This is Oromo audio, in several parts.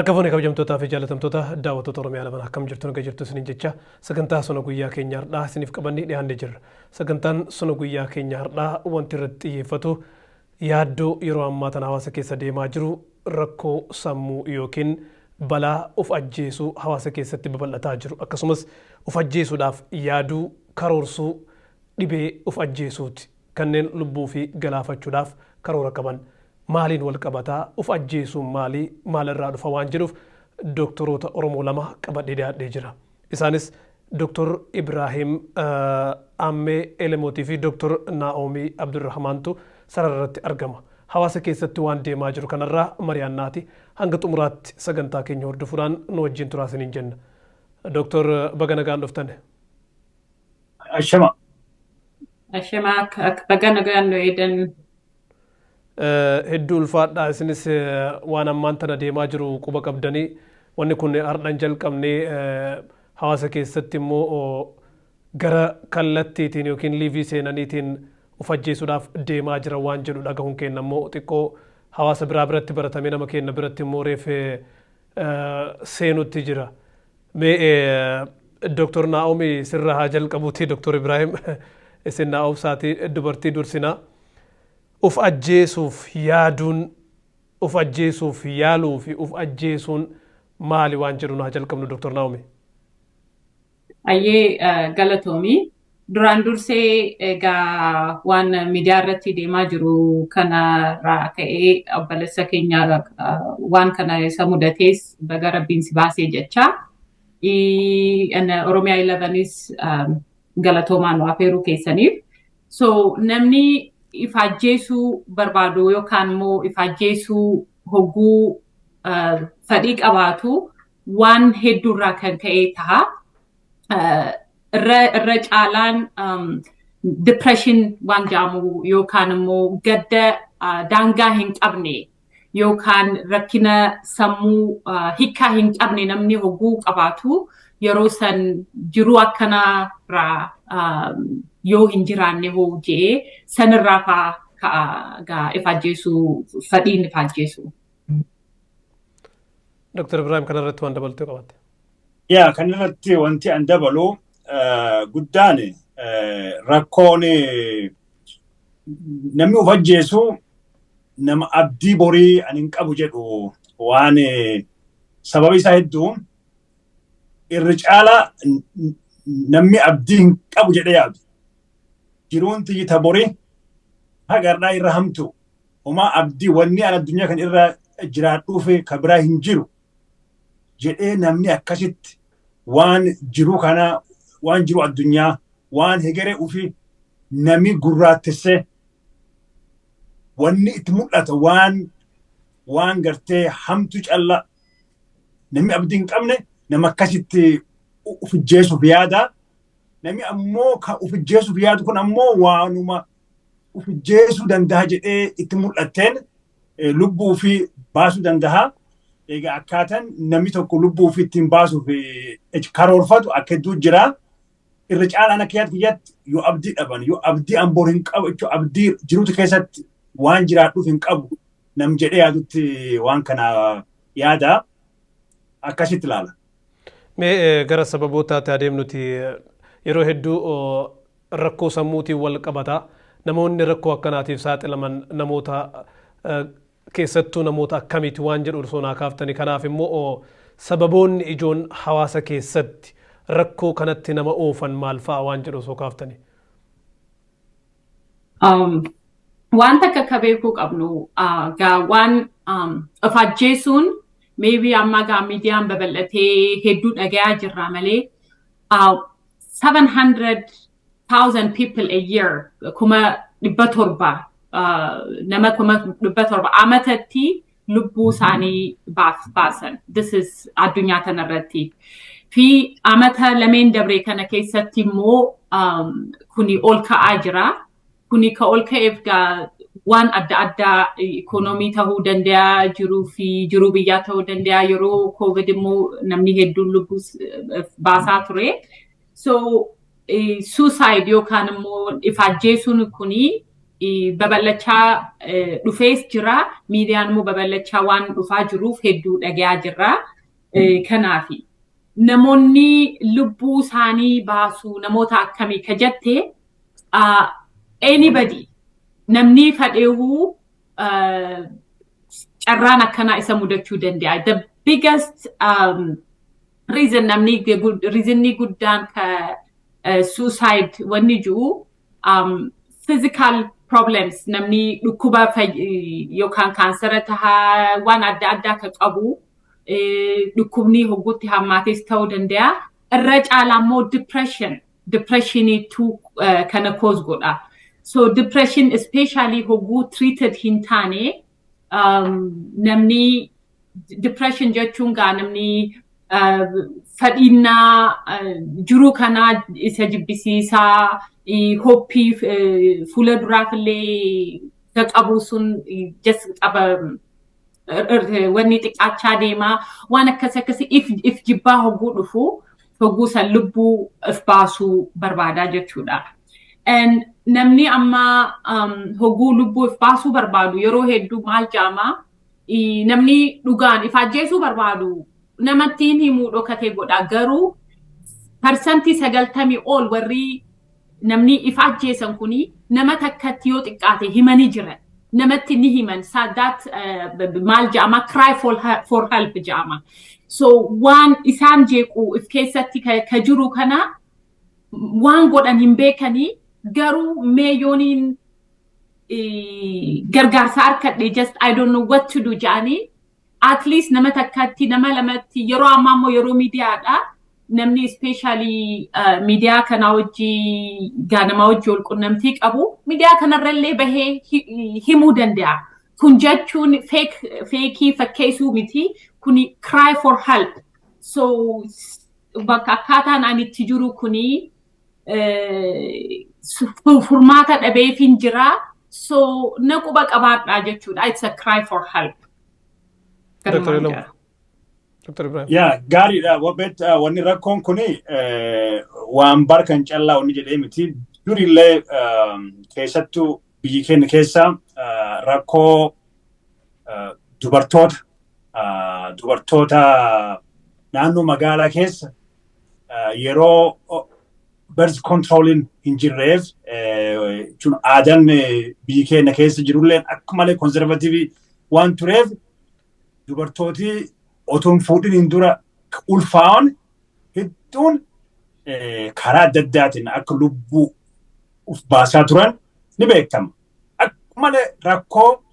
Harka fuune, kabajamtootaa fi jaalatamtoota daawwattoota Oromiyaa lamaan, akkam jirtu? Naga jirtu isiniin jecha, sagantaa sona guyyaa keenya har'aa isiniif qabannee dhiyaannee jirra. Sagantaan sona guyyaa keenya har'aa wanti irratti xiyyeeffatu yaaddoo yeroo ammaa tana hawaasa keessa deemaa jiru, rakkoo sammuu yookiin balaa of ajjeesuu hawaasa keessatti babal'ataa jiru, akkasumas of ajjeesuudhaaf yaaduu, karoorsuu, dhibee of ajjeesuuti. Kanneen lubbuu fi galaafachuudhaaf karoora qaban maaliin wal qabataa, of ajjeesuun maalii, maalirraa dhufa waan jedhuuf doktoroota Oromoo lama qabadhee dhiyaadhee jira. Isaanis Dr. Ibraahim Ammee Elemootii fi Dr. Naa'omii Abdurrahmaantu sarara irratti argama. Hawaasa keessatti waan deemaa jiru kanarraa mari'annaati, hanga xumuraatti sagantaa keenya hordofuudhaan nu wajjin turaa isiniin jenna. Dr. baga nagaan dhuftan. Ashama. Ashama, akka baga nagaan nu eedan. Hedduu ulfaadhaa. Isinis waan ammaan tana deemaa jiru quba qabdanii, wanni kun hardhan jalqabnee hawaasa keessatti immoo gara kallattiitiin yookiin liivii seenaniitiin of ajjeesuudhaaf deemaa jira waan jedhu dhagahuun keenya immoo xiqqoo hawaasa biraa biratti baratamee nama keenya biratti immoo reef seenutti jira. Mee Dr. Naa'omi sirra haa jalqabuuti. Dr. Ibrahim, isin naa'obsaatii dubartii dursinaa. Of ajjeesuuf yaaduun, of ajjeesuuf yaaluu fi of ajjeesuun maali waan jedhu haa jalqabnu, Dr. Naa'omi. Ayyee, galatoomii. Duraan dursee egaa waan miidiyaa irratti deemaa jiru kanarraa ka'ee obboleessa keenya waan kana isa mudatees baga Rabbiin si baasee jecha. Oromiyaa 11s galatoomaan nu afeeruu keessaniif. So namni if ajjeesuu barbaadu yookaan immoo if ajjeesuu hogguu fedhii qabaatu waan hedduurraa kan ka'e ta'a. Irra caalaan depression waan jedhamu yookaan immoo gadda daangaa hin qabne yookaan rakkina sammuu hiikkaa hin qabne namni hogguu qabaatu, yeroo san jiruu akkanarraa yoo hin jiraanne hoo jedhee sanirraa faa ka'a if ajjeesuu, fedhiin if ajjeesuu. Dr. Ibrahim, kanarratti waan dabaltuu qabaatte. Yaa, kanarratti wanti an dabalu guddaan rakkoon namni of ajjeesu nama abdii borii ani hin qabu jedhu. Waan sababi isaa hedduu, irri caalaa namni abdii hin qabu jedhee yaadu. Jiruun tiyyi borii hagarraa irra hamtu, homaa abdii wanni an addunyaa kan irra jiraadhuuf ka biraa hin jiru jedhee, namni akkasitti waan jiru kana, waan jiru addunyaa, waan hegeree ufi namni gurraattessee wanni itti mul'ata waan gartee hamtu calla, namni abdii hin qabne nama akkasitti uf ijjeesuuf yaada. Namni ammoo kan uf ijjeesuuf yaadu kun ammoo waanuma uf ijjeesuu danda'a jedhee itti mul'atteen lubbuu fi baasuu danda'a. Egaa akkaataan namni tokko lubbuu fi ittiin baasuuf karoorfatu akka hedduu jira. Irra caalaan akka yaadu kiyyatti yoo abdii dhaban, yoo abdii an bor hin qabu jechuun, abdii jiruutu keessatti waan jiraadhuuf hin qabu nam jedhee yaadutti waan kana yaada, akkasitti ilaala. Mee gara sababootaatti adeemnuti, yeroo hedduu rakkoo sammuutiin wal qabata. Namoonni rakkoo akkanaatiif saaxilaman namoota keessattuu namoota akkamiiti waan jedhu osoo naa kaaftani. Kanaaf immoo sababoonni ijoon hawaasa keessatti rakkoo kanatti nama oofan maal fa'a waan jedhu osoo kaaftani. Waan takka akka beekuu qabnu gaa, waan of ajjeesuun maybe amma gaa miidiyaan babal'atee hedduu dhagayaa jirra malee, 700,000 people a year, 700,000, nama 700,000 amatatti lubbuu isaanii baasan. This is addunyaa kanarratti. Fi amata lameen dabre kana keessatti immoo kuni ol ka'aa jira. Kuni ka ol ka'eef gaa waan adda addaa, ikoonoomii ta'uu danda'a, jiruu fi jiruu biyyaa ta'uu danda'a. Yeroo COVID immoo namni hedduun lubbuu baasaa ture. So suicide yookaan immoo if ajjeesuun kuni Babal'achaa dhufees jira. Miidiyaan immoo babal'achaa waan dhufaa jiruuf hedduu dhagayaa jirra. Kanaafi namoonni lubbuu isaanii baasuu namoota akkamii ka jette, anybody, namni fadheewuu carraan akkanaa isa mudachuu danda'a. The biggest reason, namni reasonni guddaan ka suicide wanni jiru physical problems, namni dhukkuba yookaan kaansara tahaa, waan adda addaa ka qabu, dhukkubni hogguutti hammaates ta'uu danda'a. Irra caalaa immoo depression, depressioniitu kana cause godha. So depression especially hogguu treated hin taane, namni depression jechuun gaa namni fadhiinnaa jiruu kanaa isa jibbisiisaa, hope fuula duraaf illee ka qabu sun just qaba, wanni xiqqaachaa deemaa, waan akkas akkasii if jibbaa hogguu dhufu, hogguu san lubbuu if baasuu barbaadaa jechuudha. And namni amma hogguu lubbuu if baasuu barbaadu yeroo hedduu maal jaamaa, namni dhugaan if ajjeesuu barbaadu namattiin himuu dhokatee godha, garuu 90% ol warri namni if ajjeesan kuni nama takkatti yoo xiqqaate himanii jiran. Namatti ni himan that maal jedhama, cry for help jedhama. So waan isaan jeequ if keessatti ka jiru kana waan godhan hin beekanii, garuu meeyooniin gargaarsa harkadhe, just I don't know what to do jedhanii at least nama takkatti, nama lamatti. Yeroo ammaa immoo yeroo miidiyaadha. Namni especially miidiyaa kanaa wajjii gaanamaa wajjii wal qunnamtii qabu miidiyaa kanarrallee bahee himuu danda'a. Kun jechuun fake fakkeessuu miti. Kuni cry for help. So bakka akkaataan ani itti jiru kuni furmaata dhabeefin jira. So na quba qabaadhaa jechuudha. It's a cry for help. Dr. Ilamu. Dr. Ibrahim. Yaa, gaariidha. Wabet wanni rakkoon kuni waan barkan callaa wanni jedhee miti. Durillee keessattuu biyyi keenya keessa rakkoo dubartoota naannoo magaalaa keessa yeroo birth controlling hin jirreef jechuun aadaan biyyi keenya keessa jirulleen akka malee conservative waan tureef, dubartooti otoo hin fuudhiniin dura ulfaa'an hedduun karaa adda addaatiin akka lubbuu uf baasaa turan ni beekama. Akka malee rakkoo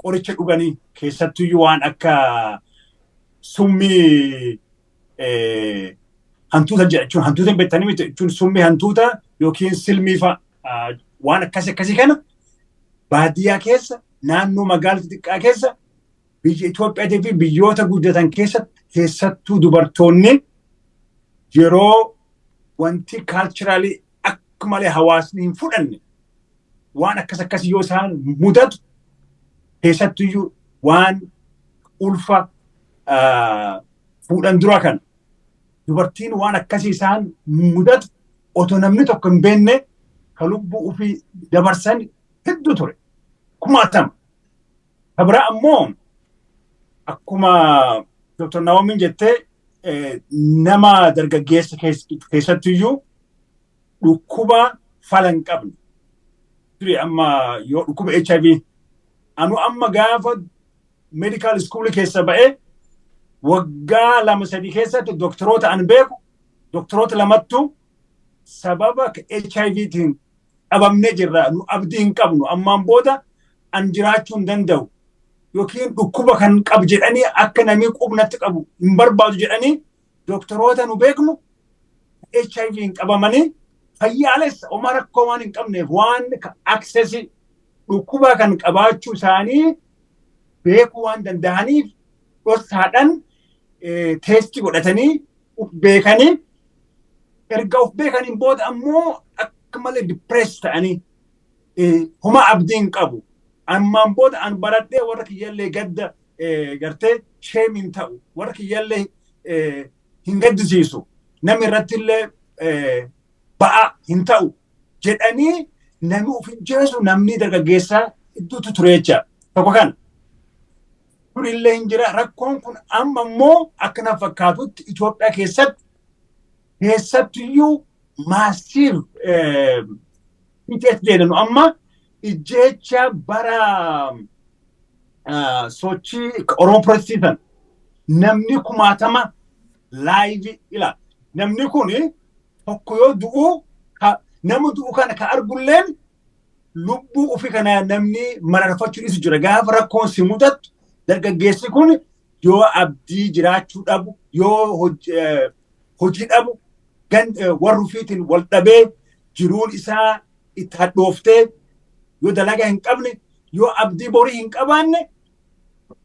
qoricha dhuganii, keessattuyyuu waan akka summii hantuuta jechuun, hantuuta hin beektanii miti, jechuun summii hantuuta yookiin silmii fa'a, waan akkasii akkasii kana baadiyyaa keessa, naannoo magaalaa xixiqqaa keessa, biyya Itoophiyaatii fi biyyoota guddatan keessatti, keessattuu dubartoonni yeroo wanti culturally akka malee hawaasni hin fudhanne waan akkas akkasii yoo isaan mudatu, keessattuyyuu waan ulfa fuudhan dura kan dubartiin waan akkasii isaan mudatu, otoo namni tokko hin beekne ka lubbuu ofii dabarsan hedduu ture. Kumaatama. Ka biraa ammoo akkuma Dr. Naomiin jettee, nama dargaggeessa keessattiyyuu dhukkuba fala hin qabne. Duri amma yoo dhukkuba HIV, anu amma gaafa medical school keessa ba'ee waggaa 2-3 keessatti doktoroota an beeku, doktoroota lamattu sababa HIVtiin dhabamnee jirra, nu abdii hin qabnu, ammaan booda an jiraachuu hin danda'u yookiin dhukkuba kan qabu jedhanii akka namni qubnatti qabu hin barbaadu jedhanii, doktoroota nu beeknu HIV hin qabamanii fayyaalessa homaa rakkoo waan hin qabneef, waan access dhukkuba kan qabaachuu isaanii beekuu waan danda'aniif, dhossaadhaan test godhatanii uf beekanii, erga uf beekaniin booda ammoo akka malee depress ta'anii, homaa abdii hin qabu. Ammaan booda an baradhee warra kiyyallee gadda gartee shame hin ta'u, warra kiyyallee hin gaddisiisu, namni irratti illee ba'aa hin ta'u jedhanii Namni of ijjeesu namni dargaggeessaa hedduutu ture jecha. Tokko kana. Kun illee hin jira. Rakkoon kun amma immoo akka na fakkaatutti Itoophiyaa keessatti keessattiyyuu massive PTSD jedhamu amma ijjeecha bara sochii Oromoo Protestii namni kumaatama live ila. Namni kun tokko yoo du'u, nama du'u kana ka argulleen lubbuu ofii kana namni mararfachuu dhiisu jira. Gaafa rakkoon si mudattu, dargaggeessi kun yoo abdii jiraachuu dhabu, yoo hojii dhabu, warra ofiitiin wal dhabee, jiruun isaa itti hadhooftee, yoo dalagaa hin qabne, yoo abdii borii hin qabaanne,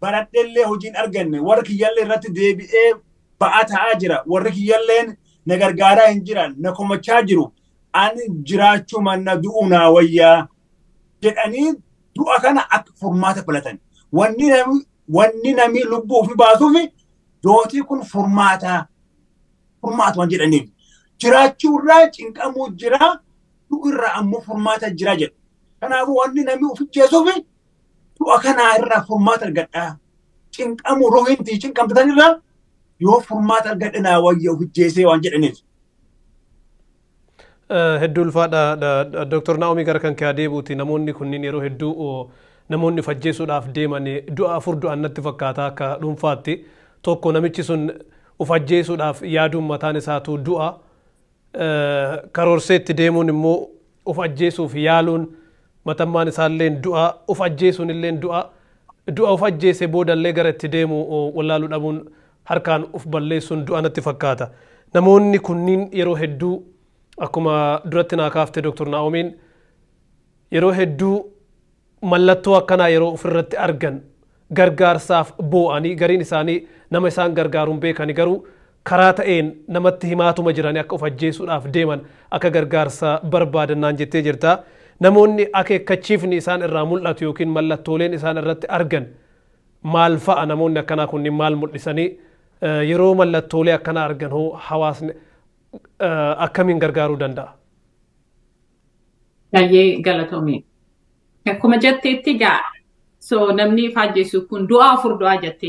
baradheellee hojii hin arganne, warra kiyyallee irratti deebi'ee ba'aa ta'aa jira, warri kiyyalleen na gargaaraa hin jiran, na komachaa jiru, ani jiraachuu manna du'uu naa wayyaa jedhanii du'a kana akka furmaata filatan. Wanni namni lubbuu ofii baasuuf dootii kun furmaata waan jedhaniif. Jiraachuu irraa cinqamuu jira, du'u irraa ammoo furmaata jira jedhu. Kanaafuu wanni namni of ajjeesuuf du'a kanaa irraa furmaata argadhaa. Cinqamuu rohintii cinqamtatan irraa yoo furmaata argadhe naa wayya of ajjeesee waan jedhaniif. Hedduu ulfaadha. Dooktor Naa'omii, gara kan kee adeemuuti. Namoonni kunniin yeroo hedduu namoonni of ajjeesuudhaaf deeman du'a afur du'an natti fakkaata akka dhuunfaatti. Tokko, namichi sun of ajjeesuudhaaf yaaduun mataan isaatu du'a. Karoorseetti deemuun immoo of ajjeesuuf yaaluun matammaan isaallee du'a. Of ajjeesuun illee du'a. Du'a of ajjeese boodallee gara itti deemu wallaaluu dhabuun harkaan of balleessuun du'a natti fakkaata. Namoonni kunniin yeroo hedduu, akkuma duratti naa kaafte Dooktor Naa'omiin, yeroo hedduu mallattoo akkanaa yeroo ofirratti argan gargaarsaaf boo'anii, gariin isaanii nama isaan gargaaruun beekani, garuu karaa ta'een namatti himaatuma jiranii akka of ajjeesuudhaaf deeman akka gargaarsa barbaadan naan jettee jirta. Namoonni akeekkachiifni isaan irraa mul'atu yookiin mallattooleen isaan irratti argan maal fa'a? Namoonni akkanaa kunniin maal mul'isanii? Yeroo mallattoolee akkanaa argan hoo hawaasni akkamiin gargaaruu danda'a? Baay'ee galatoomii. Akkuma jetteetti egaa, so namni of ajjeesu kun du'a afur du'a jette,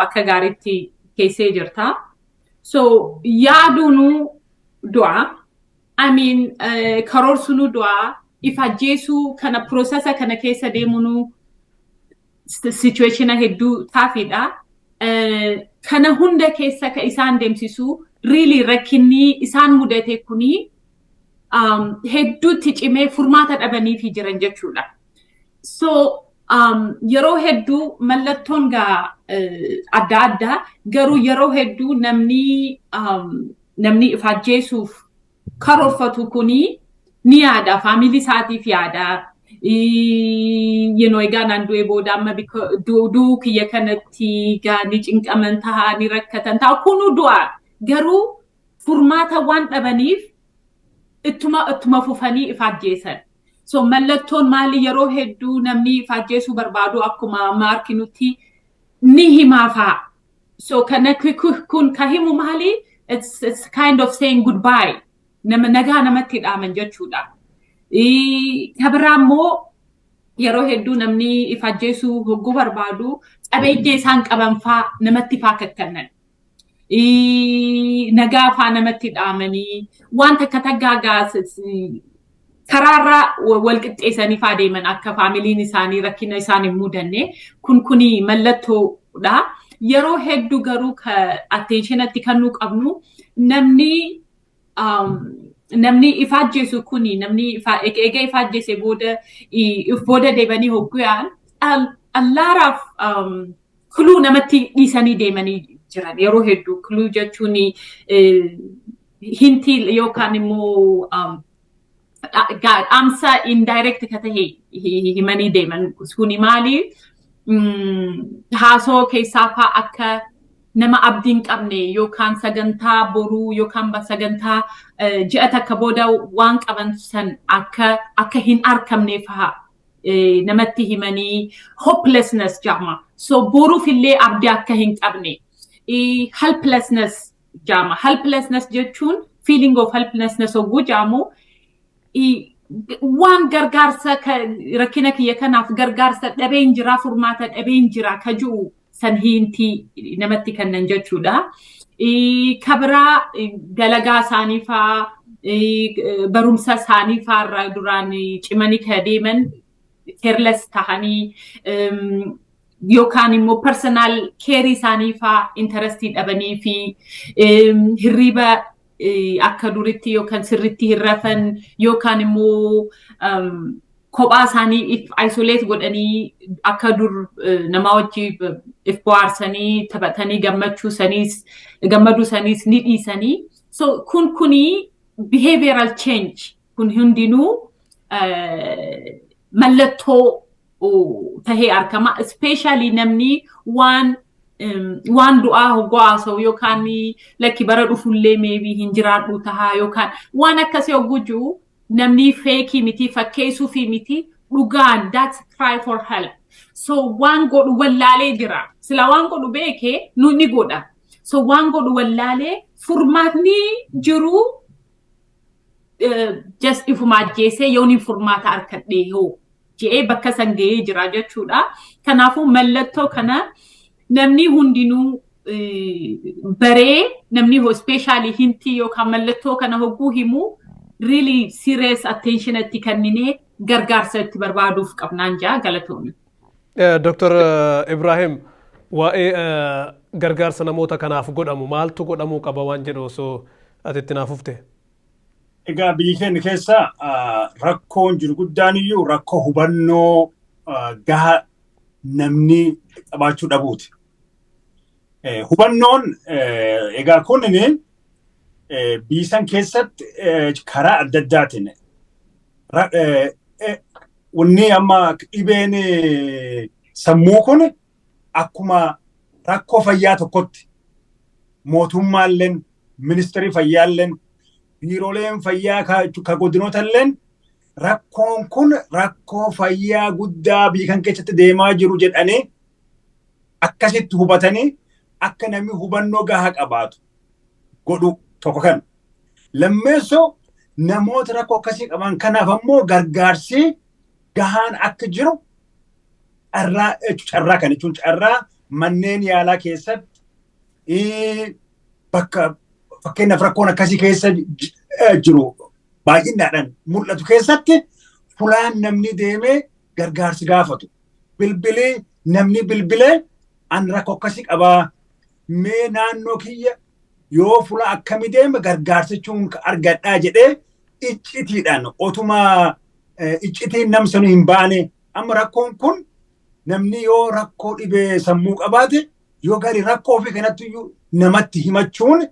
akka gaariitti keessee jirta. So yaaduunuu du'a. I mean, karoorsunuu du'a. If ajjeesuu kana process kana keessa deemuunuu situation hedduu taafiidha. Kana hunda keessa ka isaan deemsisu really rakkinni isaan mudate kuni hedduutti cimee furmaata dhabaniifi jiran jechuudha. So yeroo hedduu mallattoon gaa adda addaa, garuu yeroo hedduu namni if ajjeesuuf karoorfatu kuni ni yaada, family isaatiif yaada. Egaa naan du'ee booda amma du'uu kiyya kanatti gaa ni cinqaman tahaa, ni rakkatan ta'a, kunuu du'a. Garuu furmaata waan dhabaniif ittuma fufanii if ajjeesan. So mallattoon maali? Yeroo hedduu namni if ajjeesuu barbaadu akkuma amma arginutti ni himaafaa. So kana kun ka himu maali? It's kind of saying goodbye. Nama nagaa namatti dhaaman jechuudha. Ka biraa immoo yeroo hedduu namni if ajjeesuu hogguu barbaadu qabeenya isaan qaban faa namatti faa kakkannan. Nagaa faa namatti dhaamanii waan takka takkaa karaarra wal qixxeessanii faa deeman akka familyn isaanii rakkina isaan hin mudanne. Kun kuni mallattoodha. Yeroo hedduu garuu attentionatti kan nu qabnu namni if ajjeesu kuni namni eega if ajjeese booda if booda deebanii hogguyaan allaaraaf clue namatti dhiisanii deemanii jiran yeroo hedduu. Clue jechuun hintii yookaan immoo dhaamsa indirect ka ta'e himanii deeman. Kuni maali? Haasoo keessaa faa akka nama abdii hin qabne yookaan sagantaa boruu yookaan sagantaa ji'a takka booda waan qaban san akka hin argamne faa namatti himanii, hopelessness jedhama. So boruuf illee abdii akka hin qabne. Helplessness jedhama. Helplessness jechuun, feeling of helplessness hogguu jedhamu Waan gargaarsa rakkina kiyya kanaaf gargaarsa dhabeen jira, furmaata dhabeen jira ka jiru san hintii namatti kennan jechuudha. Kabiraa dalagaa isaanii faa, barumsa isaanii faa irraa duraan cimanii ka deeman careless tahanii, yookaan immoo personal care isaanii faa interestii dhabanii fi hirriba akka duritti yookaan sirritti hin rafan, yookaan immoo kophaa isaanii if isolate godhanii akka dur nama wajji if bohaarsanii taphatanii gammachuu saniis gammaduu saniis ni dhiisanii. So kun kuni behavioral change kun hundinuu mallattoo tahee argama. Especially namni waan du'aa hoggoo haasa'u yookaan lakki bara dhufullee maybe hin jiraadhu tahaa yookaan waan akkasii hogguu jiru, namni fake miti, fakkeessuufi miti, dhugaan that's cry for help. So waan godhu wallaalee jira. Sila waan godhu beekee nu ni godha. So waan godhu wallaalee furmaatni jiru just ifuma ajjeesee yoon furmaata argadhee hoo je'ee bakka san ga'ee jira jechuudha. Kanaafuu mallattoo kana namni hundinuu baree, namni especially hintii yookaan mallattoo kana hogguu himu really serious attention itti kenninee gargaarsa itti barbaaduuf qabnaan jaa, galatoomne. Dr. Ibrahim, waa'ee gargaarsa namoota kanaaf godhamu, maaltu godhamuu qaba waan jedhu osoo ati itti naaf ufte. Egaa biyyi keenya keessa rakkoon jiru guddaan iyyuu rakkoo hubannoo gaha namni qabaachuu dhabuuti. Hubannoon egaa kunini biyya san keessatti karaa adda addaatiin wanni amma dhibeen sammuu kun akkuma rakkoo fayyaa tokkotti mootummaalleen, ministeerri fayyaalleen, biirooleen fayyaa ka godinootalleen rakkoon kun rakkoo fayyaa guddaa biyya kan keessatti deemaa jiru jedhanii akkasitti hubatanii akka namni hubannoo gahaa qabaatu godhu tokko kan. Lammeessoo, namoota rakkoo akkasii qaban kanaaf ammoo gargaarsi gahaan akka jiru, carraa carraa kan jechuun carraa manneen yaalaa keessatti bakka fakkeenyaaf rakkoon akkasii keessa jiru baay'inaadhaan mul'atu keessatti fulaan namni deemee gargaarsi gaafatu. Bilbilee namni bilbilee an rakkoo akkasii qabaa, mee naannoo kiyya yoo fula akkamii deeme gargaarsichuun argadhaa jedhee iccitiidhaan otuma iccitiin nam sanu hin baane. Amma rakkoon kun namni yoo rakkoo dhibee sammuu qabaate yoo gari rakkoo ofii kanatti iyyuu namatti himachuun,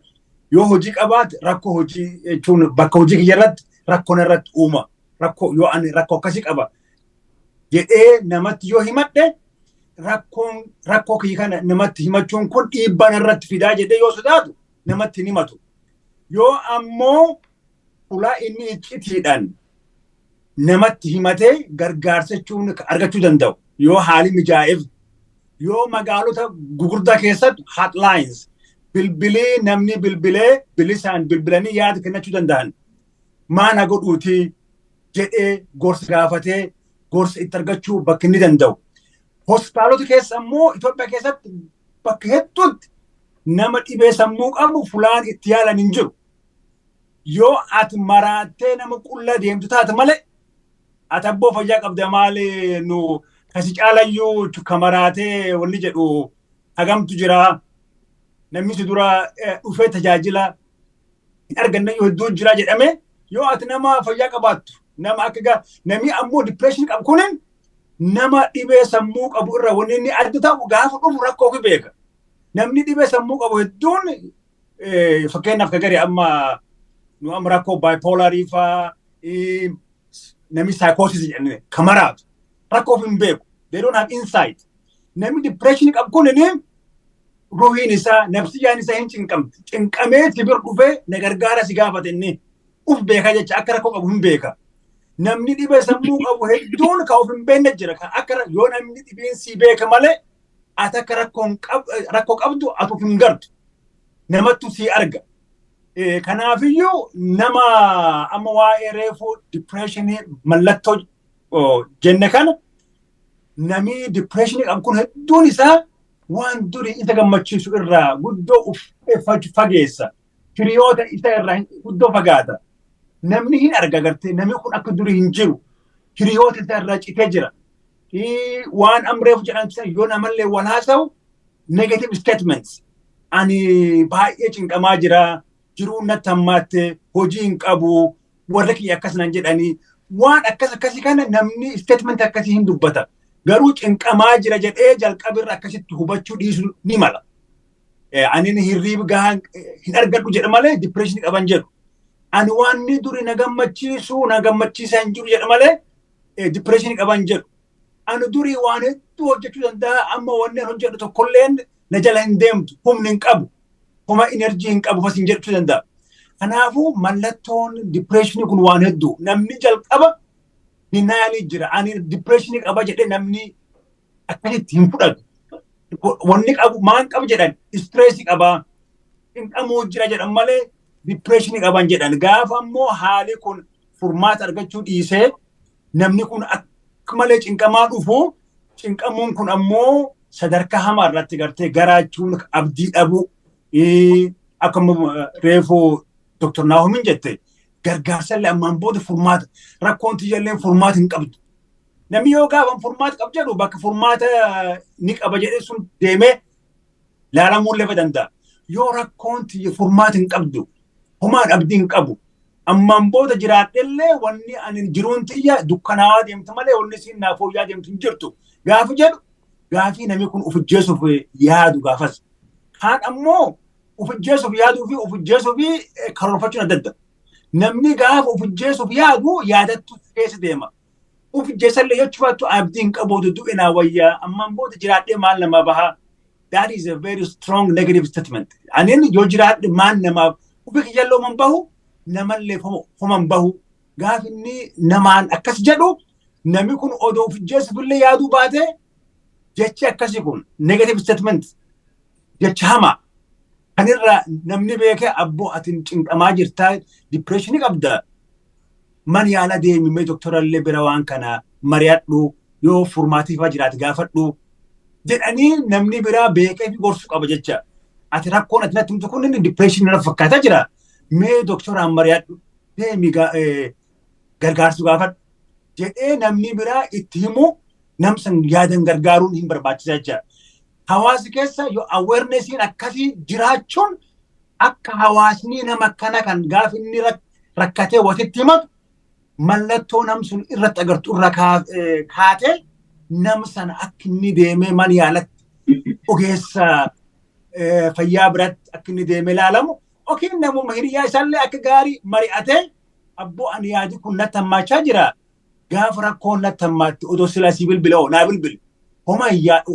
yoo hojii qabaate rakkoo hojii jechuun bakka hojii kiyya irratti rakkoon irratti uuma, rakkoo yoo ani rakkoo akkasii qaba jedhee namatti yoo himadhe, rakkoon rakkoo kiyya kana namatti himachuun kun dhiibbaan irratti fidaa jedhee yoo sodaatu namatti hin himatu. Yoo ammoo ulaa inni iccitiidhaan namatti himatee gargaarsachuun argachuu danda'u yoo haali mijaa'eef, yoo magaalota gugurdaa keessatti hotlines bilbilee namni bilbilee bilisaan bilbilanii yaada kennachuu danda'an, maana godhuutii jedhee gorsa gaafatee gorsa itti argachuu bakka inni danda'u. Hospitaalota keessa ammoo Itoophiyaa keessatti bakka hedduutti nama dhibee sammuu qabu fulaan itti yaalan hin jiru. Yoo ati maraattee nama qullaa deemtu taate malee, ati abboo fayyaa qabda, maali nu kasi caalayyuu ka maraatee wanni jedhu hagamtu jira. Namni si dura dhufee tajaajila hin arganne hedduu jira jedhame, yoo ati nama fayyaa qabaattu nama akka namni ammoo depression qabu kunin nama dhibee sammuu qabu irra wanni inni adda ta'u gaafa dhufu rakkoo ofii beeka. Namni dhibee sammuu qabu hedduun, fakkeenyaaf ka gari amma nu amma rakkoo bipolarii faa, namni psychosis jedhanii ka maraatu rakkoo ofii hin beeku. They don't have insight. Namni depression qabu kunin ruhiin isaa, nafsiyyaan isaa hin cinqamti. Cinqamee si bir dhufee na gargaara si gaafate, inni uf beeka jecha, akka rakkoo qabu hin beeka. Namni dhibee sammuu qabu hedduun ka of hin beekne jira. Kan akka yoo namni dhibeen si beeka malee ati akka rakkoo qabdu ati of hin gartu. Namattu si arga. Kanaafiyyuu nama amma waa'ee reefuu depressionii mallattoo jenne kana, namni depressionii qabu kun hedduun isaa waan durii isa gammachiisu irraa guddoo uf fageessa. Hiriyoota isa irraa guddoo fagaata. Namni hin arga gartee namni kun akka durii hin jiru. Hiriyoota isa irraa citee jira. Waan amreef jedhan yoo namallee wal haasa'u, negative statements. Ani baay'ee cinqamaa jira. Jiruun natti hammaatte, hojii hin qabu, warra kiyya akkas nan jedhanii, waan akkas akkasii kana namni statement akkasii hin dubbata. Garuu cinqamaa jira jedhee jalqabirra akkasitti hubachuu dhiisuu ni mala. Ani hirriiba gahaa hin argadhu jedha malee depressionii qaban jedhu. Ani waan inni duri na gammachiisu na gammachiisaa hin jiru jedha malee depressionii qaban jedhu. Ani durii waan hedduu hojjechuu danda'a, amma wanni ani hojjedhu tokkolleen na jala hin deemtu, humni hin qabu, homa energy hin qabu fas hin jechuu danda'a. Kanaafuu mallattoon depressionii kun waan hedduu, namni jalqaba denialii jira. Ani depressionii qaba jedhee namni akkasitti hin fudhatu. Wanni qabu maan qabu jedhan, stressii qabaa, cinqamuu jira jedhan malee depressionii qaban jedhan. Gaafa ammoo haali kun furmaata argachuu dhiisee namni kun akka malee cinqamaa dhufu, cinqamuun kun ammoo sadarkaa hamaa irratti gartee garaachuun, abdii dhabuu, akkuma reefu Dr. Naahomin jette, gargaarsa illee ammaan booda furmaata rakkoon tiyyallee furmaata hin qabdu. Namni yoo gaafa furmaata qabu jedhu bakka furmaata ni qaba jedhee sun deemee laalamuu illee danda'a. Yoo rakkoon tiyya furmaata hin qabdu, homaan abdii hin qabu, ammaan booda jiraadhellee wanni ani jiruun tiyya dukkanaawaa deemtu malee wanni siin naaf fooyya'aa deemtu hin jirtu. Gaafa jedhu gaafii namni kun of ajjeesuuf yaadu gaafas. Kaan ammoo of ajjeesuuf yaaduu fi of ajjeesuuf karoorfachuun adda adda. Namni gaafa of ajjeesuuf yaadu yaadattu keessa deema. Of ajjeesallee jechuufattu abdii hin qabu, du'e naa wayyaa, ammaan booda jiraadhee maal nama bahaa. That is a very strong negative statement. Anin yoo jiraadhe maal namaaf, ofi kiyyalloo man bahu, namallee homan bahu. Gaaf inni namaan akkas jedhu, namni kun odoo of ajjeesuufillee yaaduu baate, jechi akkasii kun negative statement, jecha hamaa. Kanirra namni beekee, abboo ati cinqamaa jirtaa, depressionii qabda. Man yaala deemi, mee doktorallee bira waan kana mari'adhu, yoo furmaatiifaa jiraate gaafadhu jedhanii namni biraa beekee fi gorsuu qaba jecha. Ati rakkoon ati natti himtu kun inni depressionii irra fakkaataa jira. Mee doktoraan mari'adhu, deemi, gargaarsu gaafadhu jedhee namni biraa itti himu, namsan yaadan gargaaruun hin barbaachisa jecha. Hawaasa keessa yoo awarenessiin akkasii jiraachuun, akka hawaasni nama akkana kan gaafa inni rakkatee wasitti himatu mallattoo nam sun irratti agartu irra kaatee nam sana akka inni deemee mana yaalatti ogeessa fayyaa biratti akka inni deemee ilaalamu, yookiin namuma hiriyaa isaallee akka gaarii mari'atee, abboo ani yaadi kun natti hammaachaa jira, gaafa rakkoon natti hammaatti odoo silaa sii bilbila naa bilbili, homa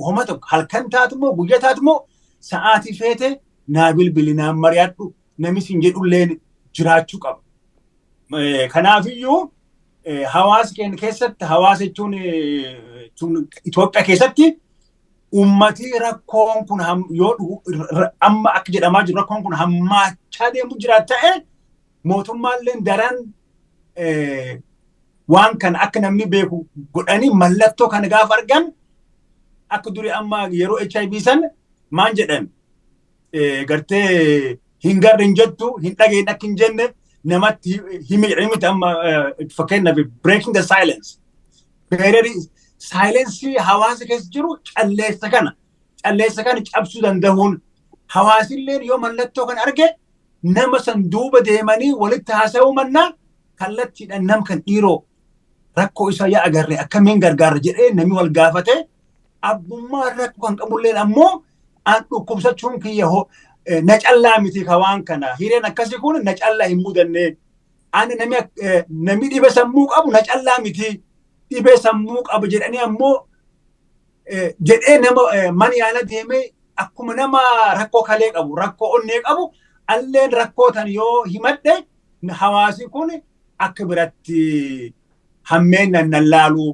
homa tokko halkan taatu moo guyyaa taatu moo sa'aatii feete naa bilbili, naa mari'adhu namni siin jedhulleen jiraachuu qaba. Kanaafiyyuu hawaasa keenya keessatti, hawaasa jechuun Itoophiyaa keessatti, uummatii rakkoon kun yoo amma akka jedhamaa jiru rakkoon kun hammaachaa deemu jira ta'e, mootummaallee daran waan kana akka namni beeku godhanii, mallattoo kana gaafa argan, akka durii amma yeroo HIV san maan jedhan gartee hin garre hin jettu, hin dhageen akka hin jenne namatti hime jedhanii miti? Amma fakkeenyaaf breaking the silence. Barrierii silencii hawaasa keessa jiru, calleessa kana cabsuu danda'uun, hawaasilleen yoo mallattoo kana arge nama san duuba deemanii walitti haasa'uu mannaa, kallattiidhaan nam kan dhiiroo rakkoo isaa yaa agarre akkamiin gargaarra jedhee namni wal gaafate, abbummaa rakkoo kan qabulleen ammoo an dhukkubsachuun kiyya na callaa miti, ka waan kana hireen akkasii kun na callaa hin mudanne, ani namni dhibee sammuu qabu na callaa miti, dhibee sammuu qabu jedhanii ammoo jedhee nama mana yaala deemee akkuma nama rakkoo kalee qabu, rakkoo onnee qabu alleen rakkoo tan yoo himadhe, hawaasi kun akka biratti hammeen nan laalu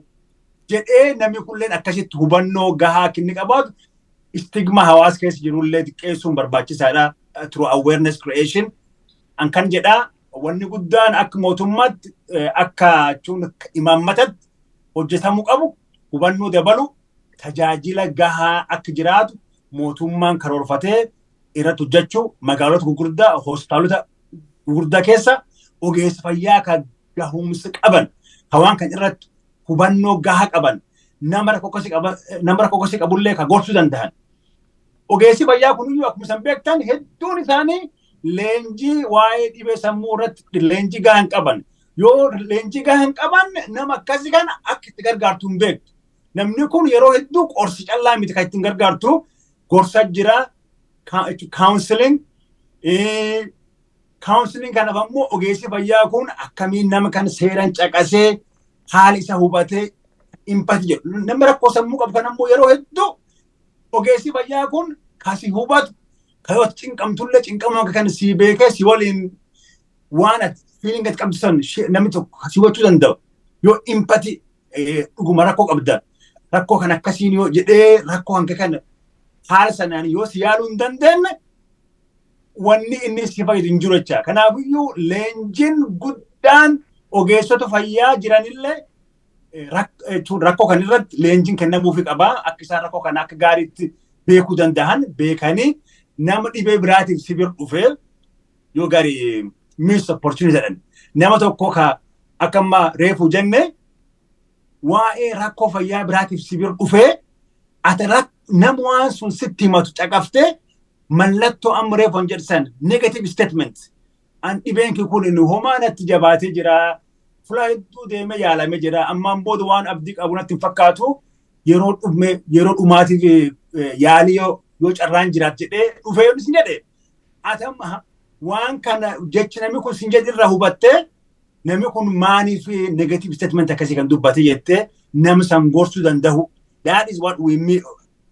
jedhee namni kunilleen akkasitti hubannoo gahaa kinni qabaatu, stigma hawaasa keessa jirullee xiqqeessuun barbaachisaadha through awareness creation. An kan jedhaa, wanni guddaan akka mootummaatti, akka jechuun imaammatatti hojjetamuu qabu, hubannoo dabalu, tajaajila gahaa akka jiraatu mootummaan karoorfatee irratti hojjechuu, magaalota gurguddaa, hospitaalota gurguddaa keessa ogeessa fayyaa kan gahumsa qaban, kan waan kan irratti hubannoo gahaa qaban, nama rakkoo akkasii qabullee kan gorsuu danda'an. Ogeessi fayyaa kuniyyuu akkuma isin beektan hedduun isaanii leenjii waa'ee dhibee sammuu irratti leenjii gahaa hin qaban. Yoo leenjii gahaa hin qaban, nama akkasii kana akka itti gargaartu hin beektu. Namni kun yeroo hedduu qorsi callaa miti kan ittiin gargaartu, gorsa jira, counseling. Counseling kanaaf ammoo ogeessi fayyaa kun akkamiin nama kana seeraan caqasee, haala isa hubatee, empathy jedhu. Namni rakkoo sammuu qabu kan ammoo yeroo hedduu ogeessi fayyaa kun kasi hubatu, kan yoo cinqamtullee cinqamuu akka kan si beekee, si waliin waan ati feeling ati qabdu san namni tokko si hubachuu danda'u. Yoo empathy, dhuguma rakkoo qabda, rakkoo kan akkasiin yoo jedhee, rakkoo hanka kana haala sanaan yoo si yaaluu hin dandeenye, wanni inni si fayyadu hin jiru jecha. Kanaafiyyuu leenjiin guddaan ogeessota fayyaa jiranillee rakkoo kan irratti leenjiin kennamuufi qabaa. Akka isaan rakkoo kana akka gaariitti beekuu danda'an beekanii, nama dhibee biraatiif si bira dhufee yoo gaarii miss opportunity jedhan, nama tokko ka akka amma reefu jenne waa'ee rakkoo fayyaa biraatiif si bira dhufee, ati nama waan sun sitti himatu caqaftee, mallattoo amma reefu hin jedhan, negative statement, an dhibeen kun homaa natti jabaatee jira, fulaa hedduu deemee yaalamee jira, ammaan booda waan abdii qabu natti hin fakkaatu, yeroo dhume yeroo dhumaatiif yaalii yoo carraan jiraat jedhee dhufee sin jedhe, ati amma waan kana jechi namni kun sin jedhe irraa hubattee, namni kun maaniif negative statement akkasii kan dubbate jettee nama san gorsuu danda'u. That is what we mean,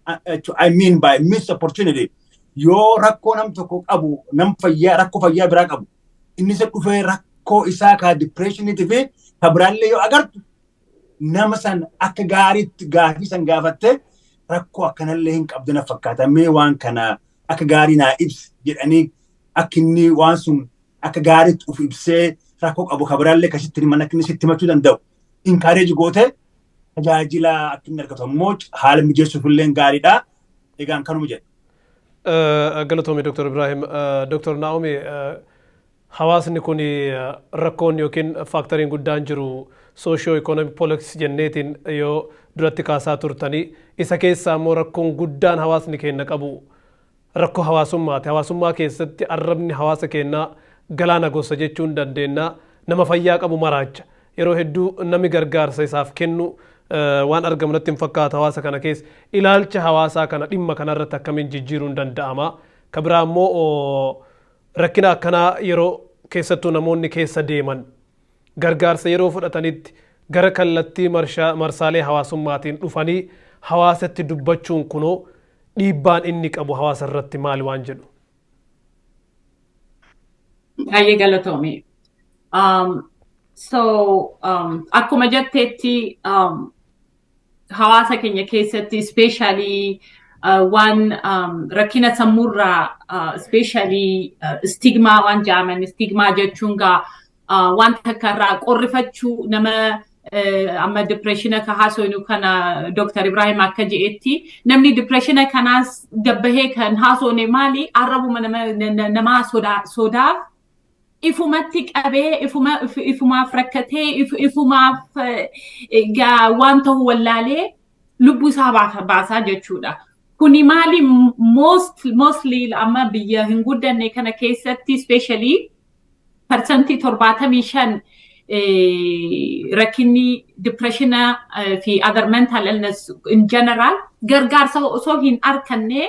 I mean by missed opportunity. Yoo rakkoo nam tokko qabu, nam fayyaa rakkoo fayyaa biraa qabu, inni isa dhufee rakkoo isaa ka depressioniitii fi ka biraallee yoo agartu, nama san akka gaariitti gaafii san gaafattee, rakkoo akkanallee hin qabdu na fakkaata, mee waan kana akka gaarii naa ibsi jedhanii, akka inni waan sun akka gaariitti uf ibsee, rakkoo qabu ka biraallee akkasitti himan, akka inni sitti himachuu danda'u encourage gootee, tajaajila akka inni argatu ammoo haala mijeessuuf illee gaariidha. Egaan kanuma jedha. Galatoomi, Dr. Ibrahim. Dr. Naomi, hawaasni kun rakkoon yookiin factoriin guddaan jiru socio economic politics jenneetiin yoo duratti kaasaa turtanii, isa keessaa immoo rakkoon guddaan hawaasni keenya qabu rakkoo hawaasummaati. Hawaasummaa keessatti arrabni hawaasa keenyaa galaana gosa jechuun dandeenya. Nama fayyaa qabu maraacha. Yeroo hedduu namni gargaarsa isaaf kennu waan argamu natti hin fakkaatu hawaasa kana keessa. Ilaalcha hawaasaa kana dhimma kanarratti akkamiin jijjiiruun danda'ama? Ka biraa immoo rakkina akkanaa yeroo keessattuu namoonni keessa deeman gargaarsa yeroo fudhatanitti gara kallattii marsaalee hawaasummaatiin dhufanii hawaasatti dubbachuun kunoo dhiibbaan inni qabu hawaasa irratti maali waan jedhu? Baay'ee galatoomi. So akkuma jetteetti hawaasa keenya keessatti, especially waan rakkina sammuurraa, especially stigma waan jedhaman, stigma jechuun gaa waan takka irraa qorrifachuu nama. Amma depressiona ka haasofnu kana, Dr. Ibrahim akka je'etti, namni depressiona kanaas gabbahee kan haasofne maali, arrabuma namaa sodaaf ifumatti qabee, ifumaaf rakkatee, ifumaaf waan ta'u wallaalee lubbuu isaa baasaa jechuudha. Kuni maali, mostly amma biyya hin guddanne kana keessatti, especially 75% rakkinni depressiona fi other mental illness in general gargaarsa osoo hin arganne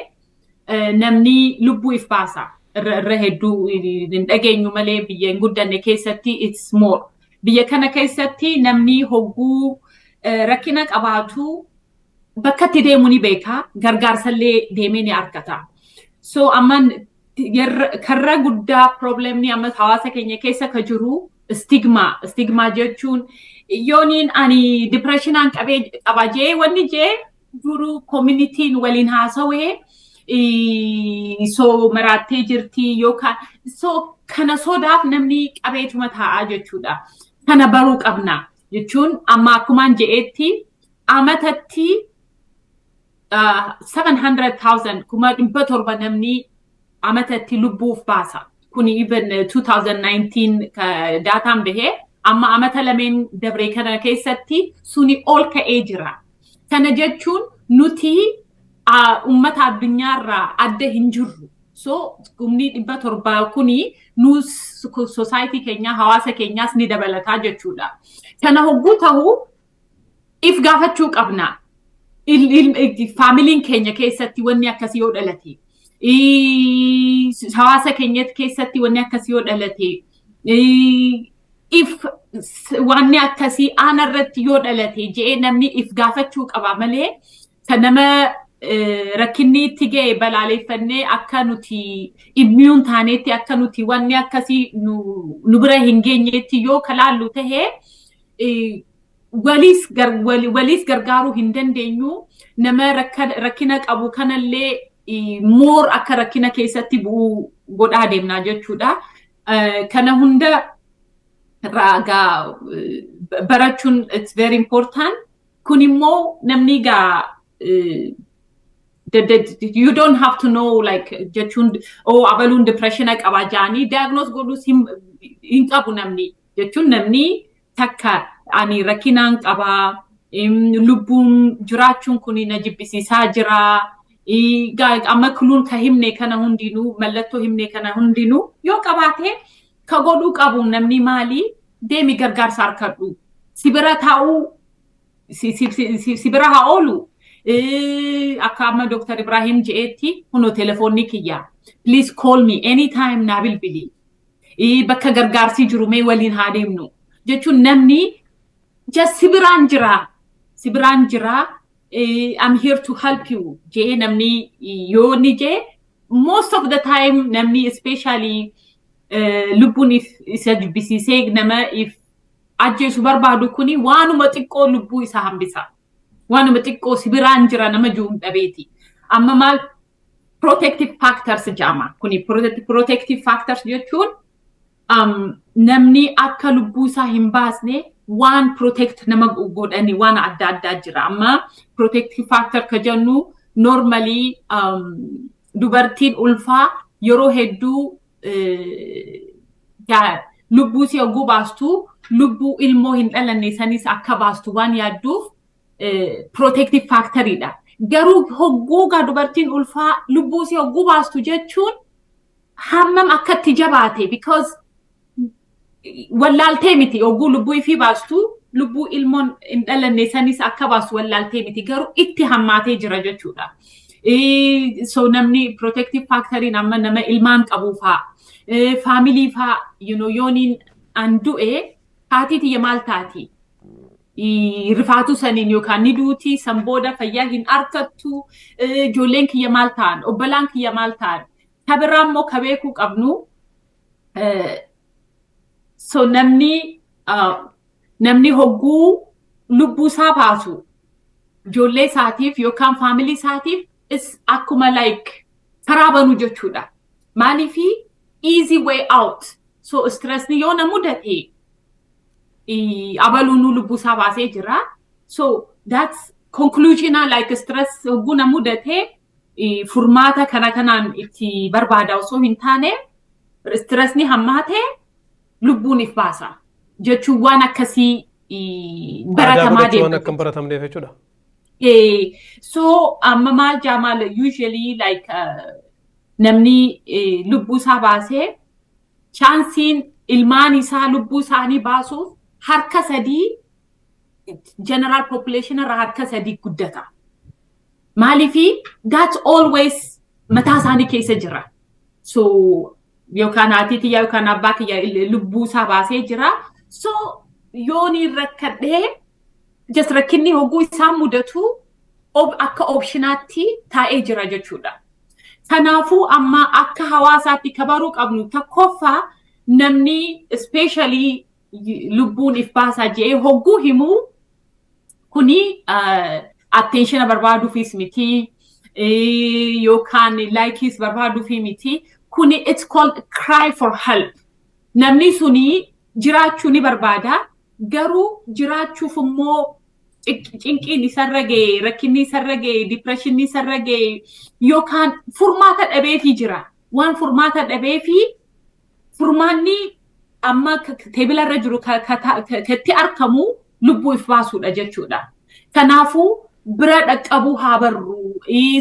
namni lubbuu if baasa. Irra hedduu hin dhageenyu malee biyya hin guddanne keessatti it's more. Biyya kana keessatti namni hogguu rakkina qabaatu bakka itti deemu ni beeka, gargaarsallee deemee ni argata. So amma karra guddaa problemni amma hawaasa keenya keessa ka jiru stigma. Stigma jechuun yooniin ani depressionaan qabee qaba jee, wanni jee duru communityn waliin haasawee, so maraattee jirti yookaan so Kana sodaaf namni qabeetuma taa'aa jechuudha. Kana baruu qabna jechuun amma akkumaan je'eetti amatatti 700,000, 700,000 namni amatatti lubbuuf baasa. Kuni even 2019 daataan bahee, amma amata lameen dabree kana keessatti suni ol ka'ee jira. Kana jechuun nuti uummata addunyaarraa adda hin jirru. So 700,000 kuni nus society keenyaa, hawaasa keenyaas ni dabalataa jechuudha. Kana hogguu ta'uu if gaafachuu qabna. Faamiliin keenya keessatti wanni akkasii yoo dhalate, hawaasa keenya keessatti wanni akkasii yoo dhalate, if wanni akkasii aana irratti yoo dhalate je'ee namni if gaafachuu qaba malee, kan nama rakkinni itti ga'e balaaleffannee akka nuti immune taanetti, akka nuti wanni akkasii nu bira hin geenyetti yoo kalaallu tahee, waliis gargaaruu hin dandeenyu. Nama rakkina qabu kanallee more akka rakkina keessatti bu'uu godhaa deemnaa jechuudha. Kana hunda gaa barachuun it's very important. Kun immoo namni gaa you don't have to know, like jechuun, oh, abaluun depressiona qaba jaanii diagnose godhuus hin qabu namni. Jechuun namni takka ani rakkinaan qabaa, lubbuun jiraachuun kun na jibbisiisaa jira. Amma cluen ka himne kana hundinuu, mallattoo himne kana hundinuu yoo qabaate, ka godhuu qabu namni maali? Deemi, gargaarsa harkadhu. Si bira taa'uu, si bira haa oolu. Akka amma Dr. Ibrahim je'eetti, kunoo telefoonni kiyya. Please call me anytime, naa bilbili. Bakka gargaarsi jiru mee waliin haa deemnu. Jechuun namni just si biraan jira. Si biraan jira. I'm here to help you je'ee namni yoo ni jee, most of the time namni especially lubbuun isa jibbisiisee nama if ajjeesu barbaadu kuni waanuma xiqqoo lubbuu isa hambisa. Waanuma xiqqoo si biraan jira nama jiruun dhabeeti. Amma maal protective factors jedhama. Kuni protective factors jechuun namni akka lubbuu isaa hin baasne waan protect nama godhani waan adda addaa jira. Amma protective factor ka jennu normally dubartiin ulfaa yeroo hedduu lubbuu isii hogguu baastu, lubbuu ilmoo hin dhalanne sanis akka baastu waan yaadduuf protective factoridha. Garuu hogguu gaa dubartiin ulfaa lubbuu isii hogguu baastu jechuun hammam akkatti jabaate, because wallaaltee miti. Hogguu lubbuu ifii baastu lubbuu ilmoon hin dhalanne sanis akka baastu wallaaltee miti, garuu itti hammaatee jira jechuudha. So namni protective factoriin amma nama ilmaan qabu faa, faamilii faa, yooniin an du'e haatii tiyya maal taati? Rifaatu saniin yookaan ni duuti, san booda fayyaa hin argattu, ijoolleen kiyya maal ta'an, obbolaan kiyya maal ta'an? Ka biraa immoo ka beekuu qabnu, so namni hogguu lubbuu isaa baasu ijoollee isaatiif yookaan faamilii isaatiif is akkuma like karaa banuu jechuudha. Maaliifi easy way out. So stressni yoo na mudate, abaluunuu lubbuu isaa baasee jira. So that's conclusion, like stress hogguu na mudate furmaata kana kanaan itti barbaada osoo hin taane, stressni hammaate lubbuun if baasa jechuun waan akkasii baratamaa deema. Waan akka hin baratamneef jechuudha. So amma maal jaamaal, usually like namni lubbuu isaa baasee chanceiin ilmaan isaa lubbuu isaanii baasuuf harka 3, general population irraa harka 3 guddata. Maaliifi that's always mataa isaanii keessa jira. So yookaan haati tiyya yookaan abbaa kiyya lubbuu isaa baasee jira. So yooni rakkadhee, just rakkinni hogguu isaan mudatu akka optionaatti taa'ee jira jechuudha. Kanaafuu amma akka hawaasaatti kabaruu qabnu, tokkoffaa namni especially lubbuun if baasaa jedhee hogguu himuu kuni attentiona barbaaduufis miti yookaan likeiis barbaaduufi miti. Kuni it's called cry for help. Namni suni jiraachuu ni barbaada. Garuu jiraachuuf immoo cinqiin isarra ga'e, rakkinni isarra ga'e, depressionni isarra ga'e yookaan furmaata dhabeefii jira. Waan furmaata dhabeefii furmaanni amma table irra jiru katti argamu lubbuu if baasuudha jechuudha. Kanaafuu bira dhaqqabuu haa barru.